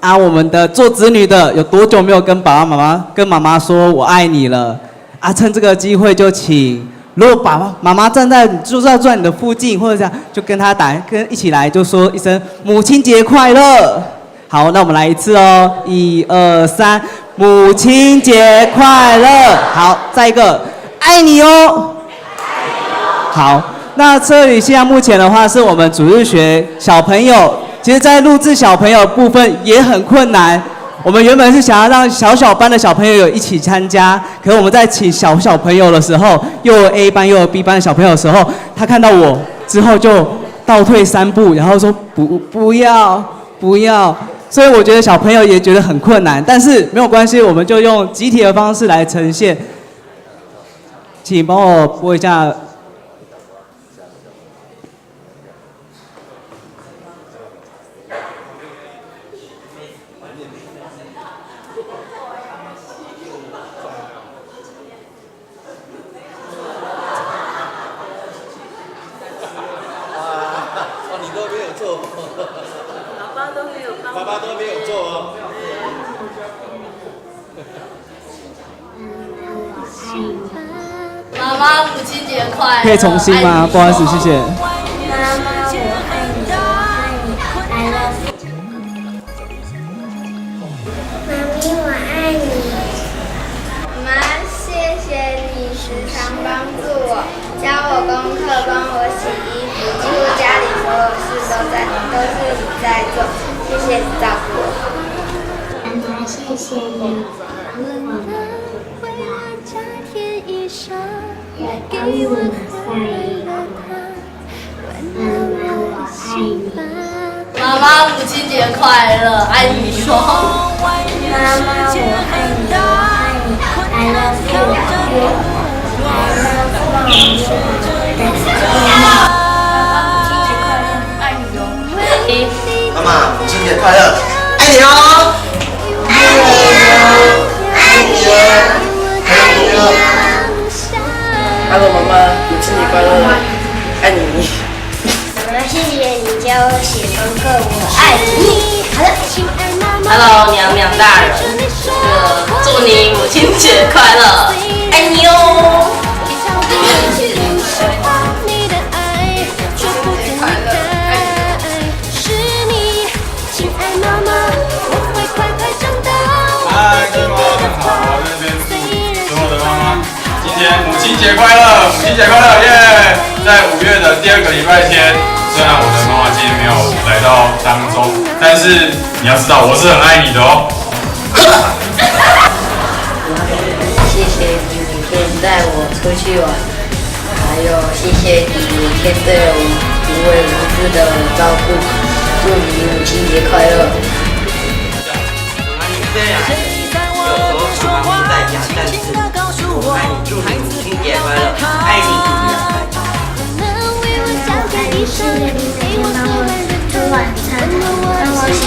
啊，我們的做子女的有多久沒有跟爸爸媽媽、跟媽媽說我愛你了？啊，趁這個機會就請，如果爸爸媽媽站在就在坐在你的附近，或者這樣，就跟他打，跟一起來就說一聲母親節快樂。好，那我們來一次哦，1、2、3，母親節快樂。好，再一個，愛你哦。好，那這裡現在目前的話，是我們主日學小朋友，其實，在錄製小朋友部分也很困難。我們原本是想要讓小小班的小朋友有一起參加，可是我們在請小小朋友的時候，又有 A 班又有 B 班的小朋友的時候，他看到我之後就倒退三步，然後說不要不要。所以我覺得小朋友也覺得很困難，但是沒有關係，我們就用集體的方式來呈現。請幫我播一下。哦，你都沒有做，爸爸都沒有幫，爸爸都沒有做哦。媽媽，母親節快樂！可以重新嗎？不好意思，謝謝。媽媽，我愛你，我愛你，I love you。媽咪，我愛你。媽，謝謝你時常幫助我，教我功課，幫我洗衣服，幾乎家裡所有事都是你在做，謝謝你照顧我。媽媽，謝謝你幫我曬衣服。媽媽，我愛你。媽媽，母親節快樂，愛你說。媽媽，我愛你，我愛你，I love you，I love you。媽媽，母親節快樂，愛你哦。媽媽，母親節快樂，愛你哦！愛你哦，愛你哦，愛你哦。 Hello，媽媽，母親節快樂，愛你。媽媽，謝謝你教我寫功課，我愛你。好了。 Hello，娘娘大人，這個祝你母親節快樂，愛你哦。母親節快樂，嗨，各位媽媽們好，我在這邊祝所有的媽媽今天母親節快樂，母親節快樂，耶！在5月的第二個禮拜天，雖然我的媽媽今天沒有來到當中，但是你要知道，我是很愛你的哦。謝謝你每天帶我出去玩，還有謝謝你每天對我無微不至的照顧，祝你母親節快樂。有時候媽媽不在家，但是我愛你，祝你母親節快樂，愛你。謝謝你每天幫我煮晚餐，幫我洗衣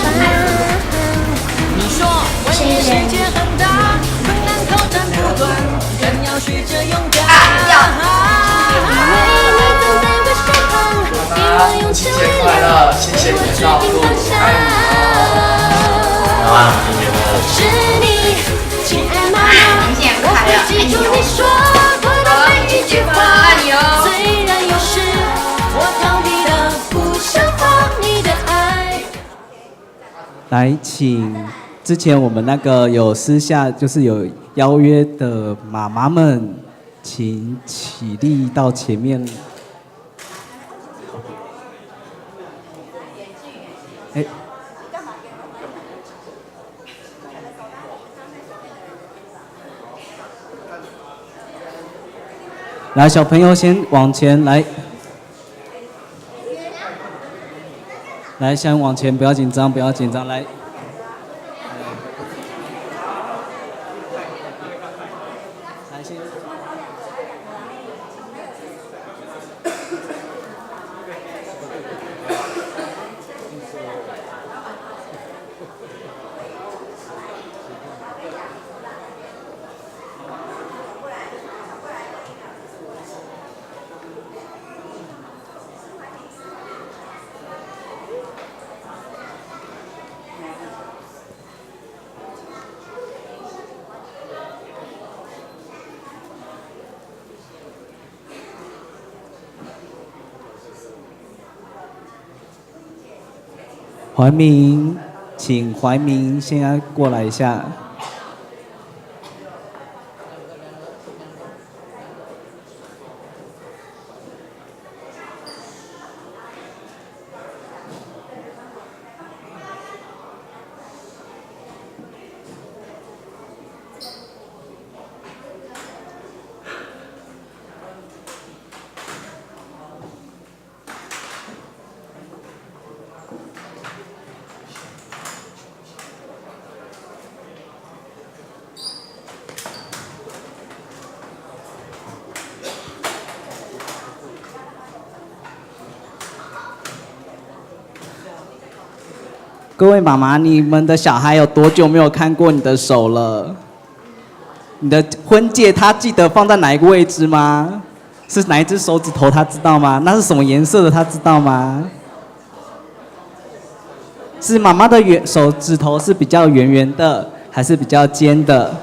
服。謝謝你。媽媽，母親節快樂，謝謝你的照顧，愛你哦。媽媽，母親節快樂。母親節快樂，愛你哦。愛你哦。來，請之前我們那個有私下就是有邀約的媽媽們，請起立到前面。哎，來，小朋友先往前來，來，先往前，不要緊張，不要緊張，來。來先。懷明，請懷明現在過來一下。各位媽媽，你們的小孩有多久沒有看過你的手了？你的婚戒他記得放在哪一個位置嗎？是哪一隻手指頭他知道嗎？那是什麼顏色的他知道嗎？是媽媽的圓手指頭是比較圓圓的，還是比較尖的？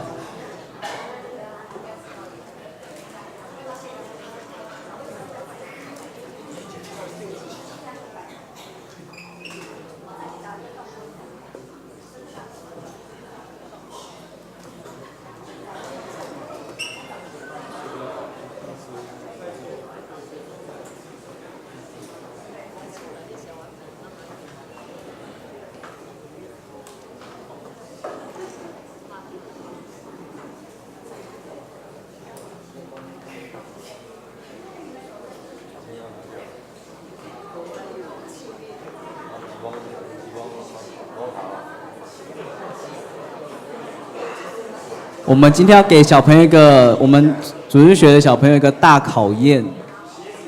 我們今天要給小朋友一個，我們主日學的小朋友一個大考驗，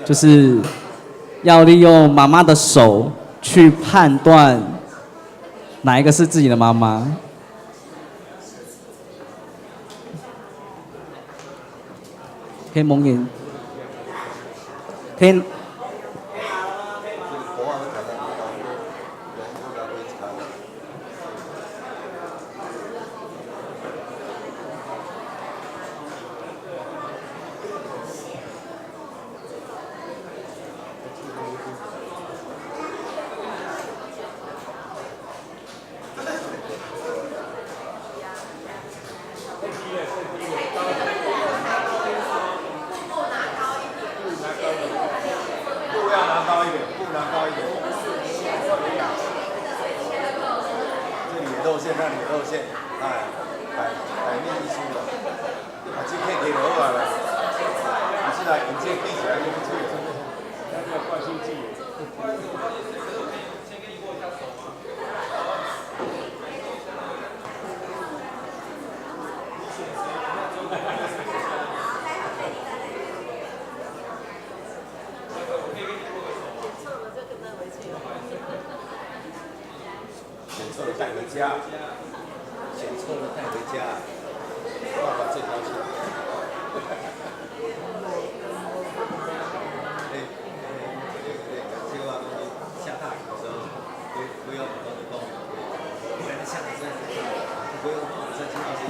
就是要利用媽媽的手去判斷哪一個是自己的媽媽。可以蒙眼，可以。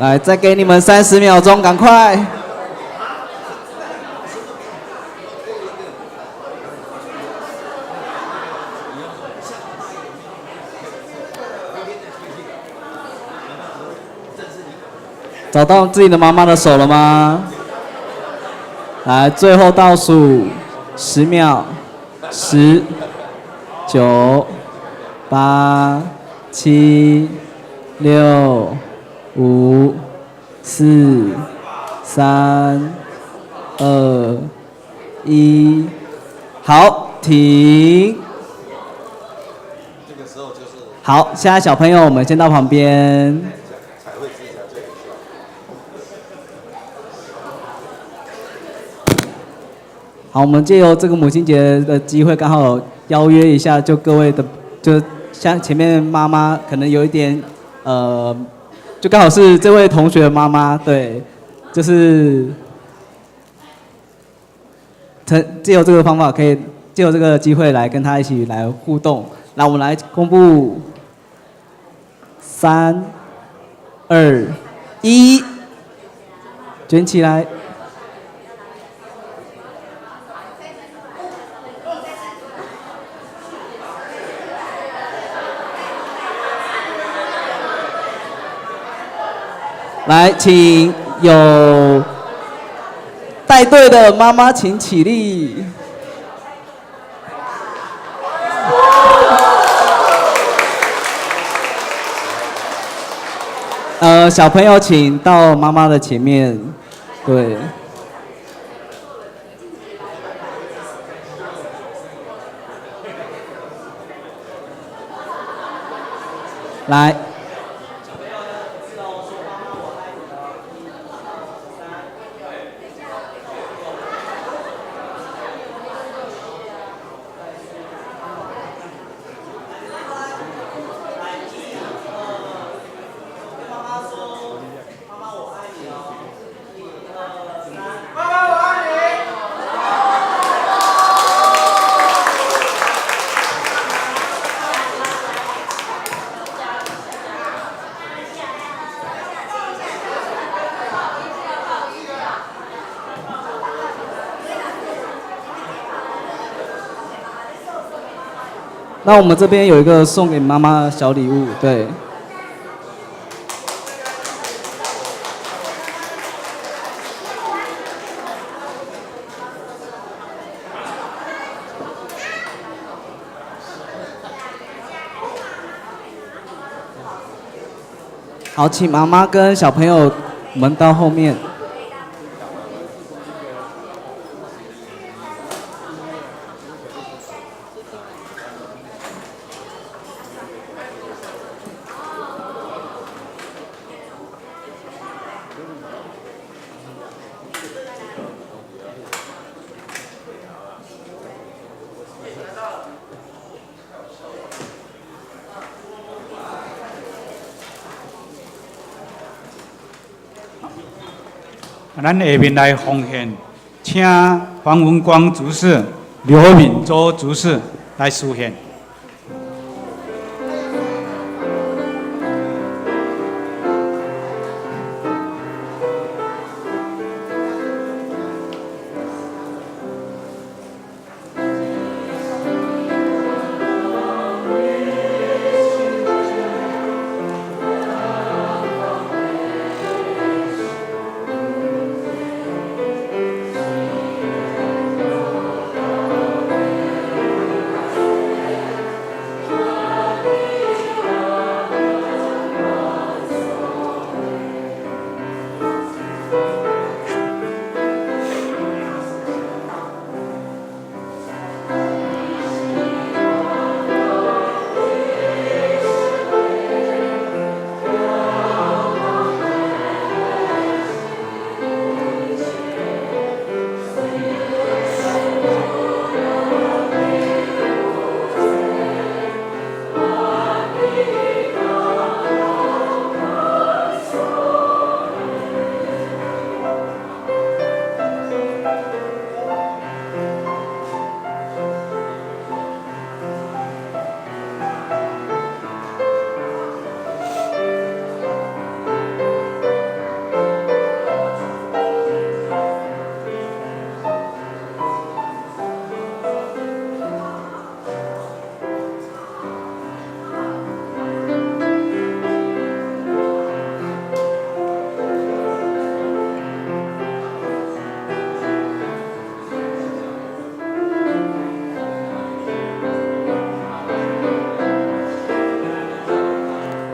來，再給你們30秒鐘，趕快！找到自己的媽媽的手了嗎？來，最後倒數10秒，10、9、8、7、6、5、4、3、2、1，好，停。好，現在小朋友，我們先到旁邊。好，我們借由這個母親節的機會，剛好邀約一下，就各位的，就像前面媽媽可能有一點，就剛好是這位同學的媽媽，對，就是借由這個方法，可以借由這個機會來跟他一起來互動。那我們來公布，3、2、1，捲起來。來，請有帶隊的媽媽請起立。小朋友請到媽媽的前面，對。來。那我們這邊有一個送給媽媽的小禮物，對。好，請媽媽跟小朋友們到後面。咱下面來奉獻，請黃文光執事、劉敏洲執事來司獻。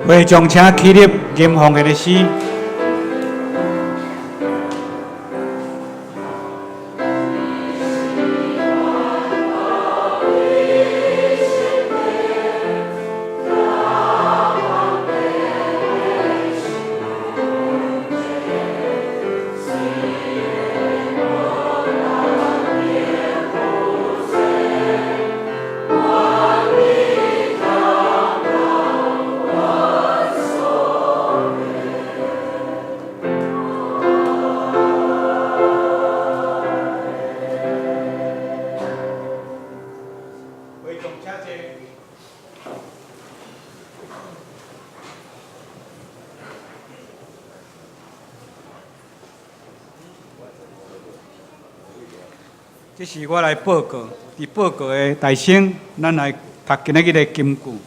會眾請起立，吟奉獻的詩。這是我來報告，佇報告的大聲，咱來讀今仔日的金句。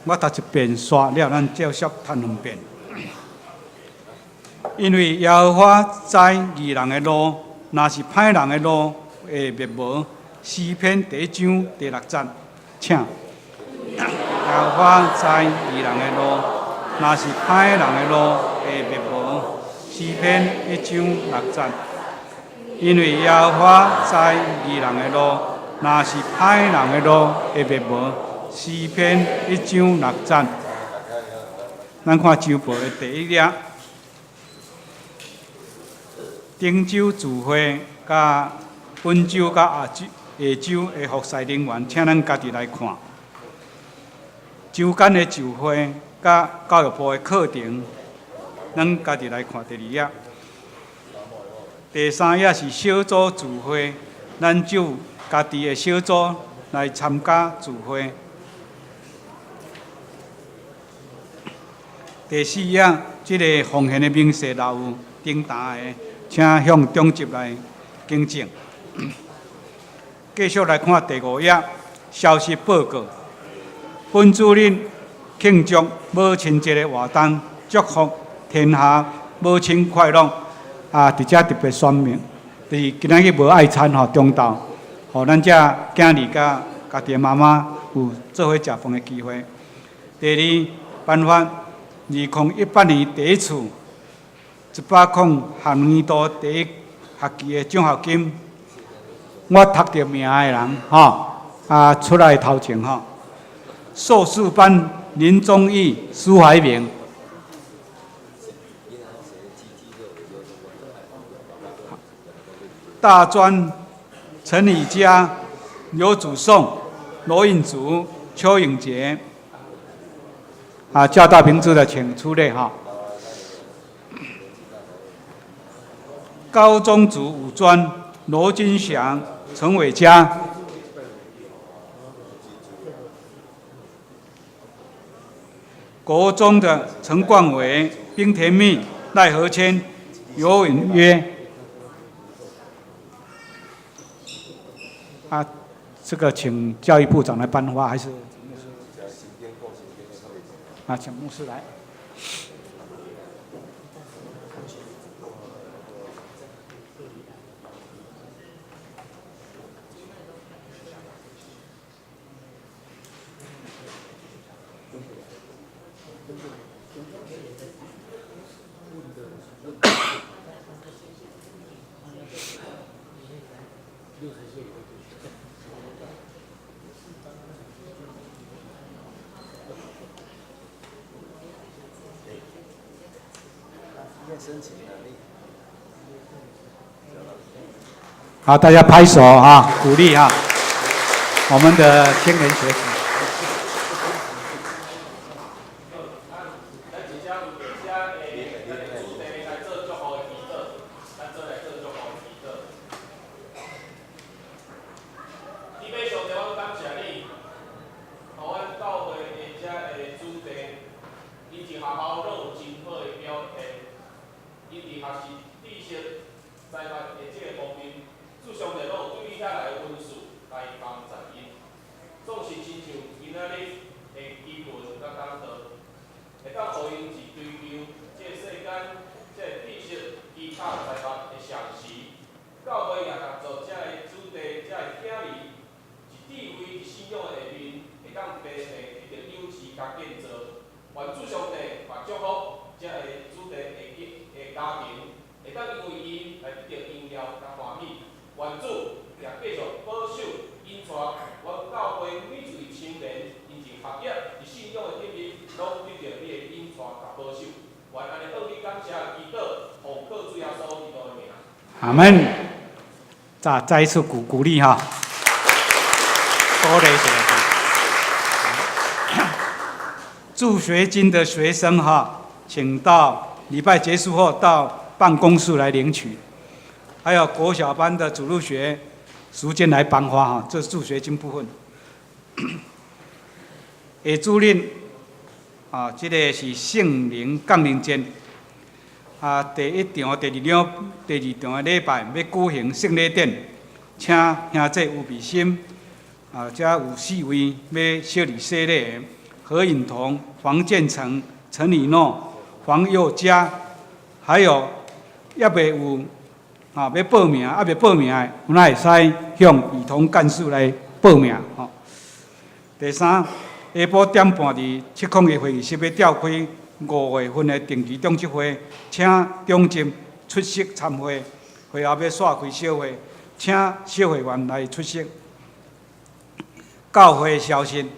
我讀一遍煞了，咱繼續讀兩遍。因為耶和華知義人的路，若是歹人的路會滅無。詩篇第一章第六節，請。耶和華知義人的路，若是歹人的路會滅無。詩篇一章六節。因為耶和華知義人的路，若是歹人的路會滅無。詩篇一章六節。咱看周報的第一頁，頂週聚會佮本週佮下週下週的服侍人員，請咱家己來看。週間的聚會佮教育部的課程，咱家己來看第二頁。第三頁是小組聚會，咱就家己的小組來參加聚會。第四頁，這个奉獻的明細若有頂單的，請向長執來更正。繼續來看第五頁，消息報告。本主日慶祝母親節的活動，祝福天下母親快樂。啊，佇遮特別宣明，就是今仔日無愛餐吼，中晝，予咱這囝兒佮家己的媽媽有做伙食飯的機會。第二，頒發2018年第一次100學年度第一學期的獎學金，我讀著名的人吼，啊出來頭前吼，碩士班林宗義、蘇懷明。大專陳以嘉、劉祖頌、羅颖竹、邱永杰，啊，叫到名字的請出列哈。高中組五專羅金祥、陳偉嘉。國中的陳冠偉、丁甜蜜、賴和謙、尤允約。啊，這個請教育部長來頒發，還是？啊，請牧師來。好，大家拍手啊，鼓勵啊，我們的青年學子。阿們，再一次鼓勵哈，鼓勵一下。助學金的學生哈，請到禮拜結束後到辦公室來領取。還有國小班的主日學時間來頒發哈，這是助學金部分。下主日啊，這個是聖靈降臨節。啊，第一場、第二場、第二場的禮拜欲舉行聖禮典，請兄弟吳比心，啊，遮有四位欲小禮洗禮的，何允彤、黃建成、陳以諾、黃佑嘉，還有猶未有啊欲報名，猶未報名的，有哪會使向兒童幹事來報名吼。第三，下晡點半佇701會議室欲召開5月份的定期長執會，請長執出席參會。會後欲煞開小會，請小會員來出席。教會消息，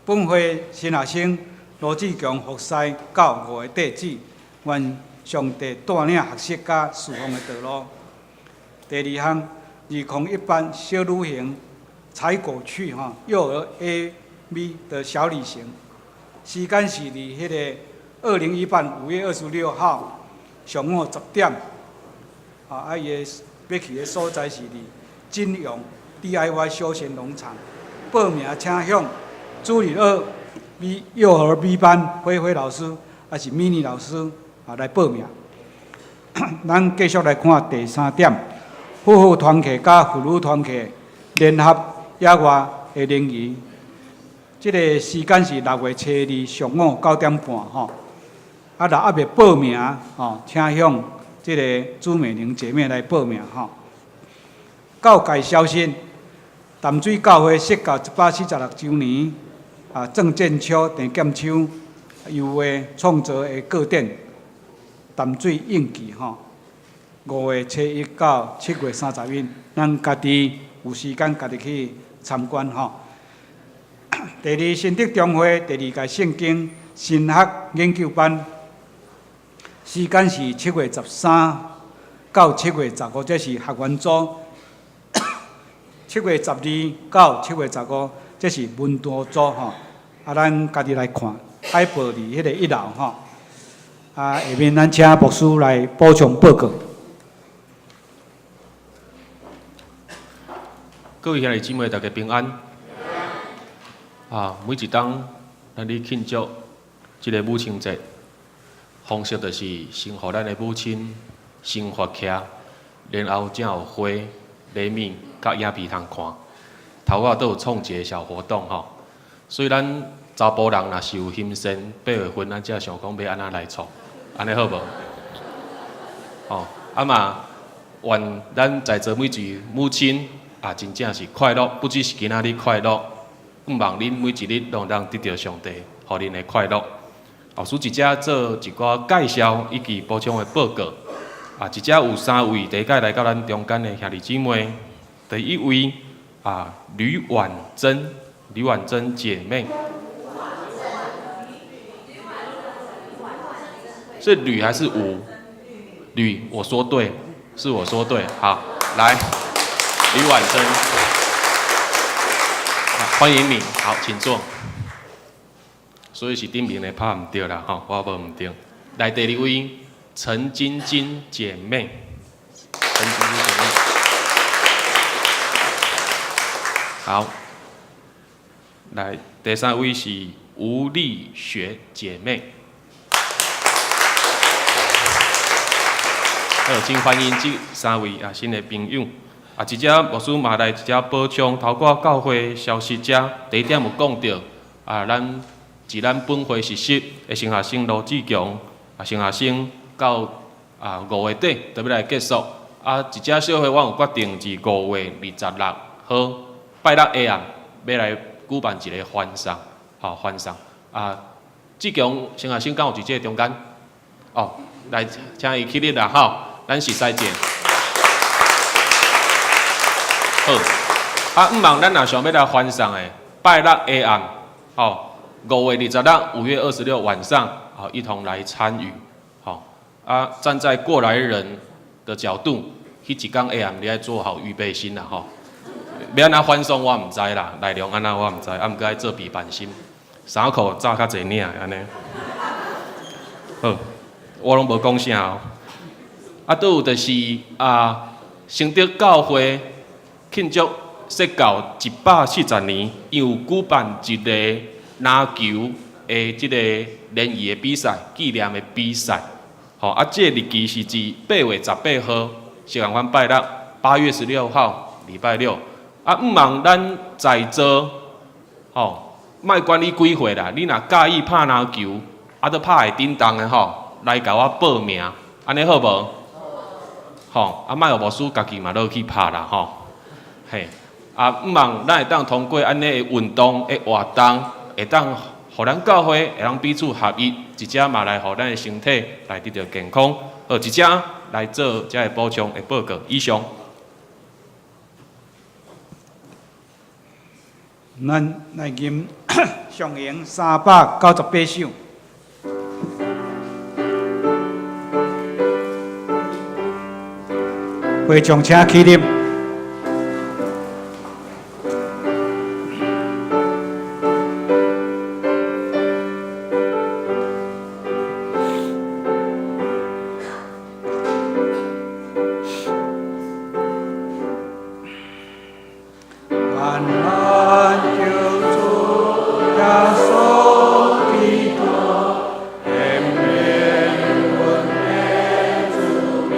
本會新學生羅志強服侍到5月底止，願上帝帶領學習佮侍奉的道路。第二項，2018小旅行採果去哈幼兒 A、B 的小旅行，時間是佇彼個2018 5月26號上午10點。啊，伊的欲去的所在是佇金陽 DIY 休閒農場。報名請向主日學 B 幼兒 B 班輝輝老師，抑是米妮老師啊來報名。咱繼續來看第三點，夫婦團契佮婦女團契聯合野外的聯誼。這个時間是6月初2上午9點半吼。啊，若猶未報名吼，請向這个朱美玲姐妹來報名吼。教界消息，淡水教會設教146週年，啊，鄭建秋、鄭劍秋油畫創作的個展《淡水印記》吼，5月初1到7月31，咱家己有時間家己去參觀吼。第二，新竹中會第二屆聖經神學研究班，時間是7月13到7月15，這是學員組；7月12到7月15，這是門徒組吼。啊，咱家己來看海報佇彼个一樓吼。啊，下面咱請牧師來補充報告。各位兄弟姊妹，大家平安。啊，每一冬咱咧慶祝這个母親節，方式就是先予咱的母親先發起，然後才有花、禮物佮影片通看。頭仔都有創一個小活動吼，所以咱查埔人若是有欣羨8月份，咱才想講欲按怎來創，按呢好無？哦，啊嘛，願咱在座每一位母親啊，真正是快樂，不只是今仔日快樂，向望恁每一日攏會當得著上帝，予恁的快樂。後書一遮做一寡介紹以及補充的報告。啊，這遮有三位第一擺來到咱中間的兄弟姊妹。第一位啊，呂婉珍，呂婉珍姐妹。是呂還是吳？呂，我說對，是我說對。好，來，呂婉珍，歡迎你，好，請坐。所以是頂面的拍毋對啦，吼，我無毋對。來，第二位陳晶晶姐妹，陳晶晶姐妹，好。來，第三位是吳麗雪姐妹。好，真歡迎這三位啊新的朋友。啊，這遮牧師嘛來一遮補充頭拄教會消息遮，第一點有講著啊，咱自咱本會實習的神學生羅志強啊，神學生到啊5月底就欲來結束。啊，這遮小會阮有決定佇5月26號拜六下暗欲來舉辦一个歡送，吼歡送。啊，志強神學生敢有佇這个中間？哦，來請伊起立啦，吼，咱熟似者。好，啊，向望咱若想欲來歡送的，拜六下暗，吼，5月26，5月26晚上，好，一同來參與，吼，啊，站在過來人的角度，彼一工下暗你愛做好預備心啦，吼，欲按怎歡送我毋知啦，內容按怎我毋知，啊，毋過愛做備辦心，衫褲紮較濟領按呢。好，我攏無講啥哦。啊，閣有就是啊，承德教會慶祝設教140年，伊有舉辦一个籃球的這个聯誼的比賽，紀念的比賽。吼，啊，這个日期是佇8月18號，是仝款拜六，8月16號，禮拜六。啊，向望咱在座，吼，莫管你幾歲啦，你若佮意拍籃球，啊，閣拍會振動的吼，來共我報名，按呢好無？吼，啊，莫予牧師家己嘛落去拍啦，吼。嘿，啊，向望咱會當通過按呢的運動的活動，會當予咱教會會當彼此合一，一遮嘛來予咱的身體來得著健康。好，一遮來做這个補充的報告。以上。咱來吟上詠398首。會場請起立。願咱救主耶穌基督憐憫阮的子民，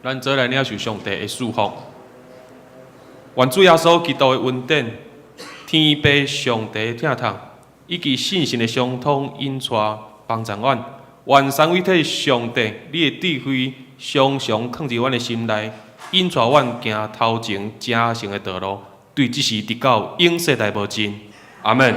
咱做來領受上帝的祝福。願主耶穌基督的恩典、天父上帝的疼痛，以及聖神的相通引帶幫助阮。願三位一體上帝，你的智慧常常藏佇阮的心內，引帶阮行頭前成聖的道路，對這時直到永世代無盡。阿門。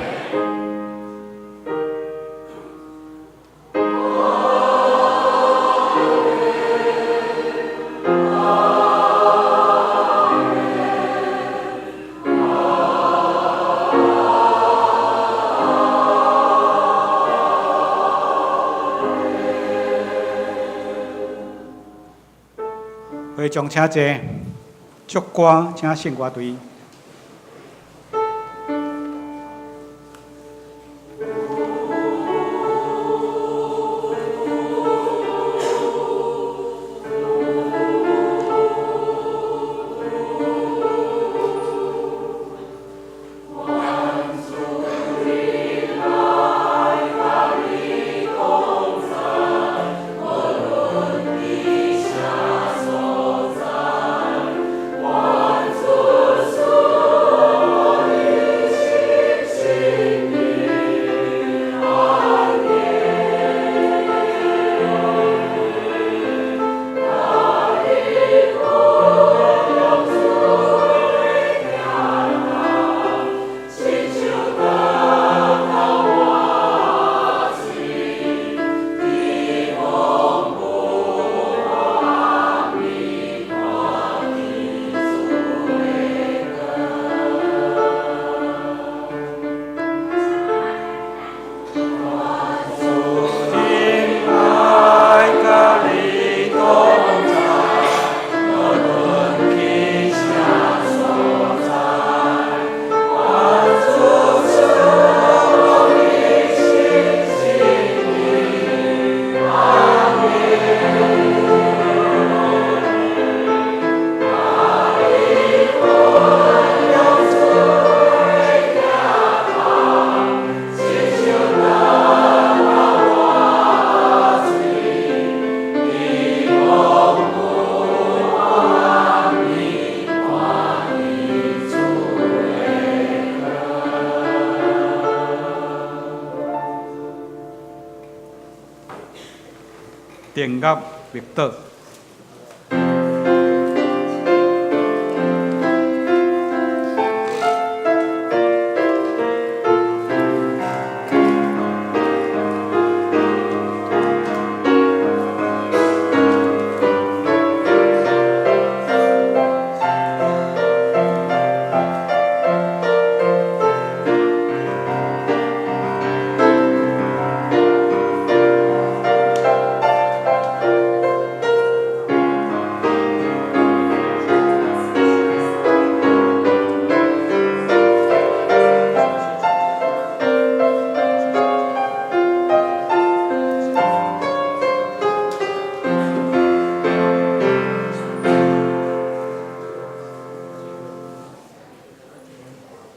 會眾請坐，祝歌請聖歌隊。定額默禱。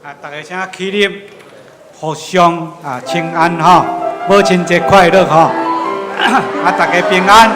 啊，大家請起立，互相啊請安吼，母親節快樂吼！啊，大家平安。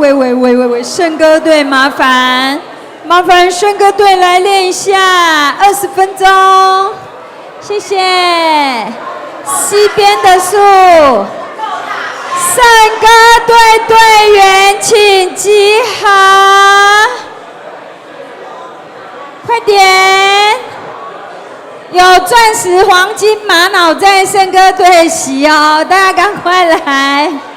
喂喂喂喂喂，聖歌隊麻煩麻煩聖歌隊來練一下，20分鐘，謝謝。西邊的樹，聖歌隊隊員請集合，快點！有鑽石、黃金、瑪瑙在聖歌隊席哦，大家趕快來。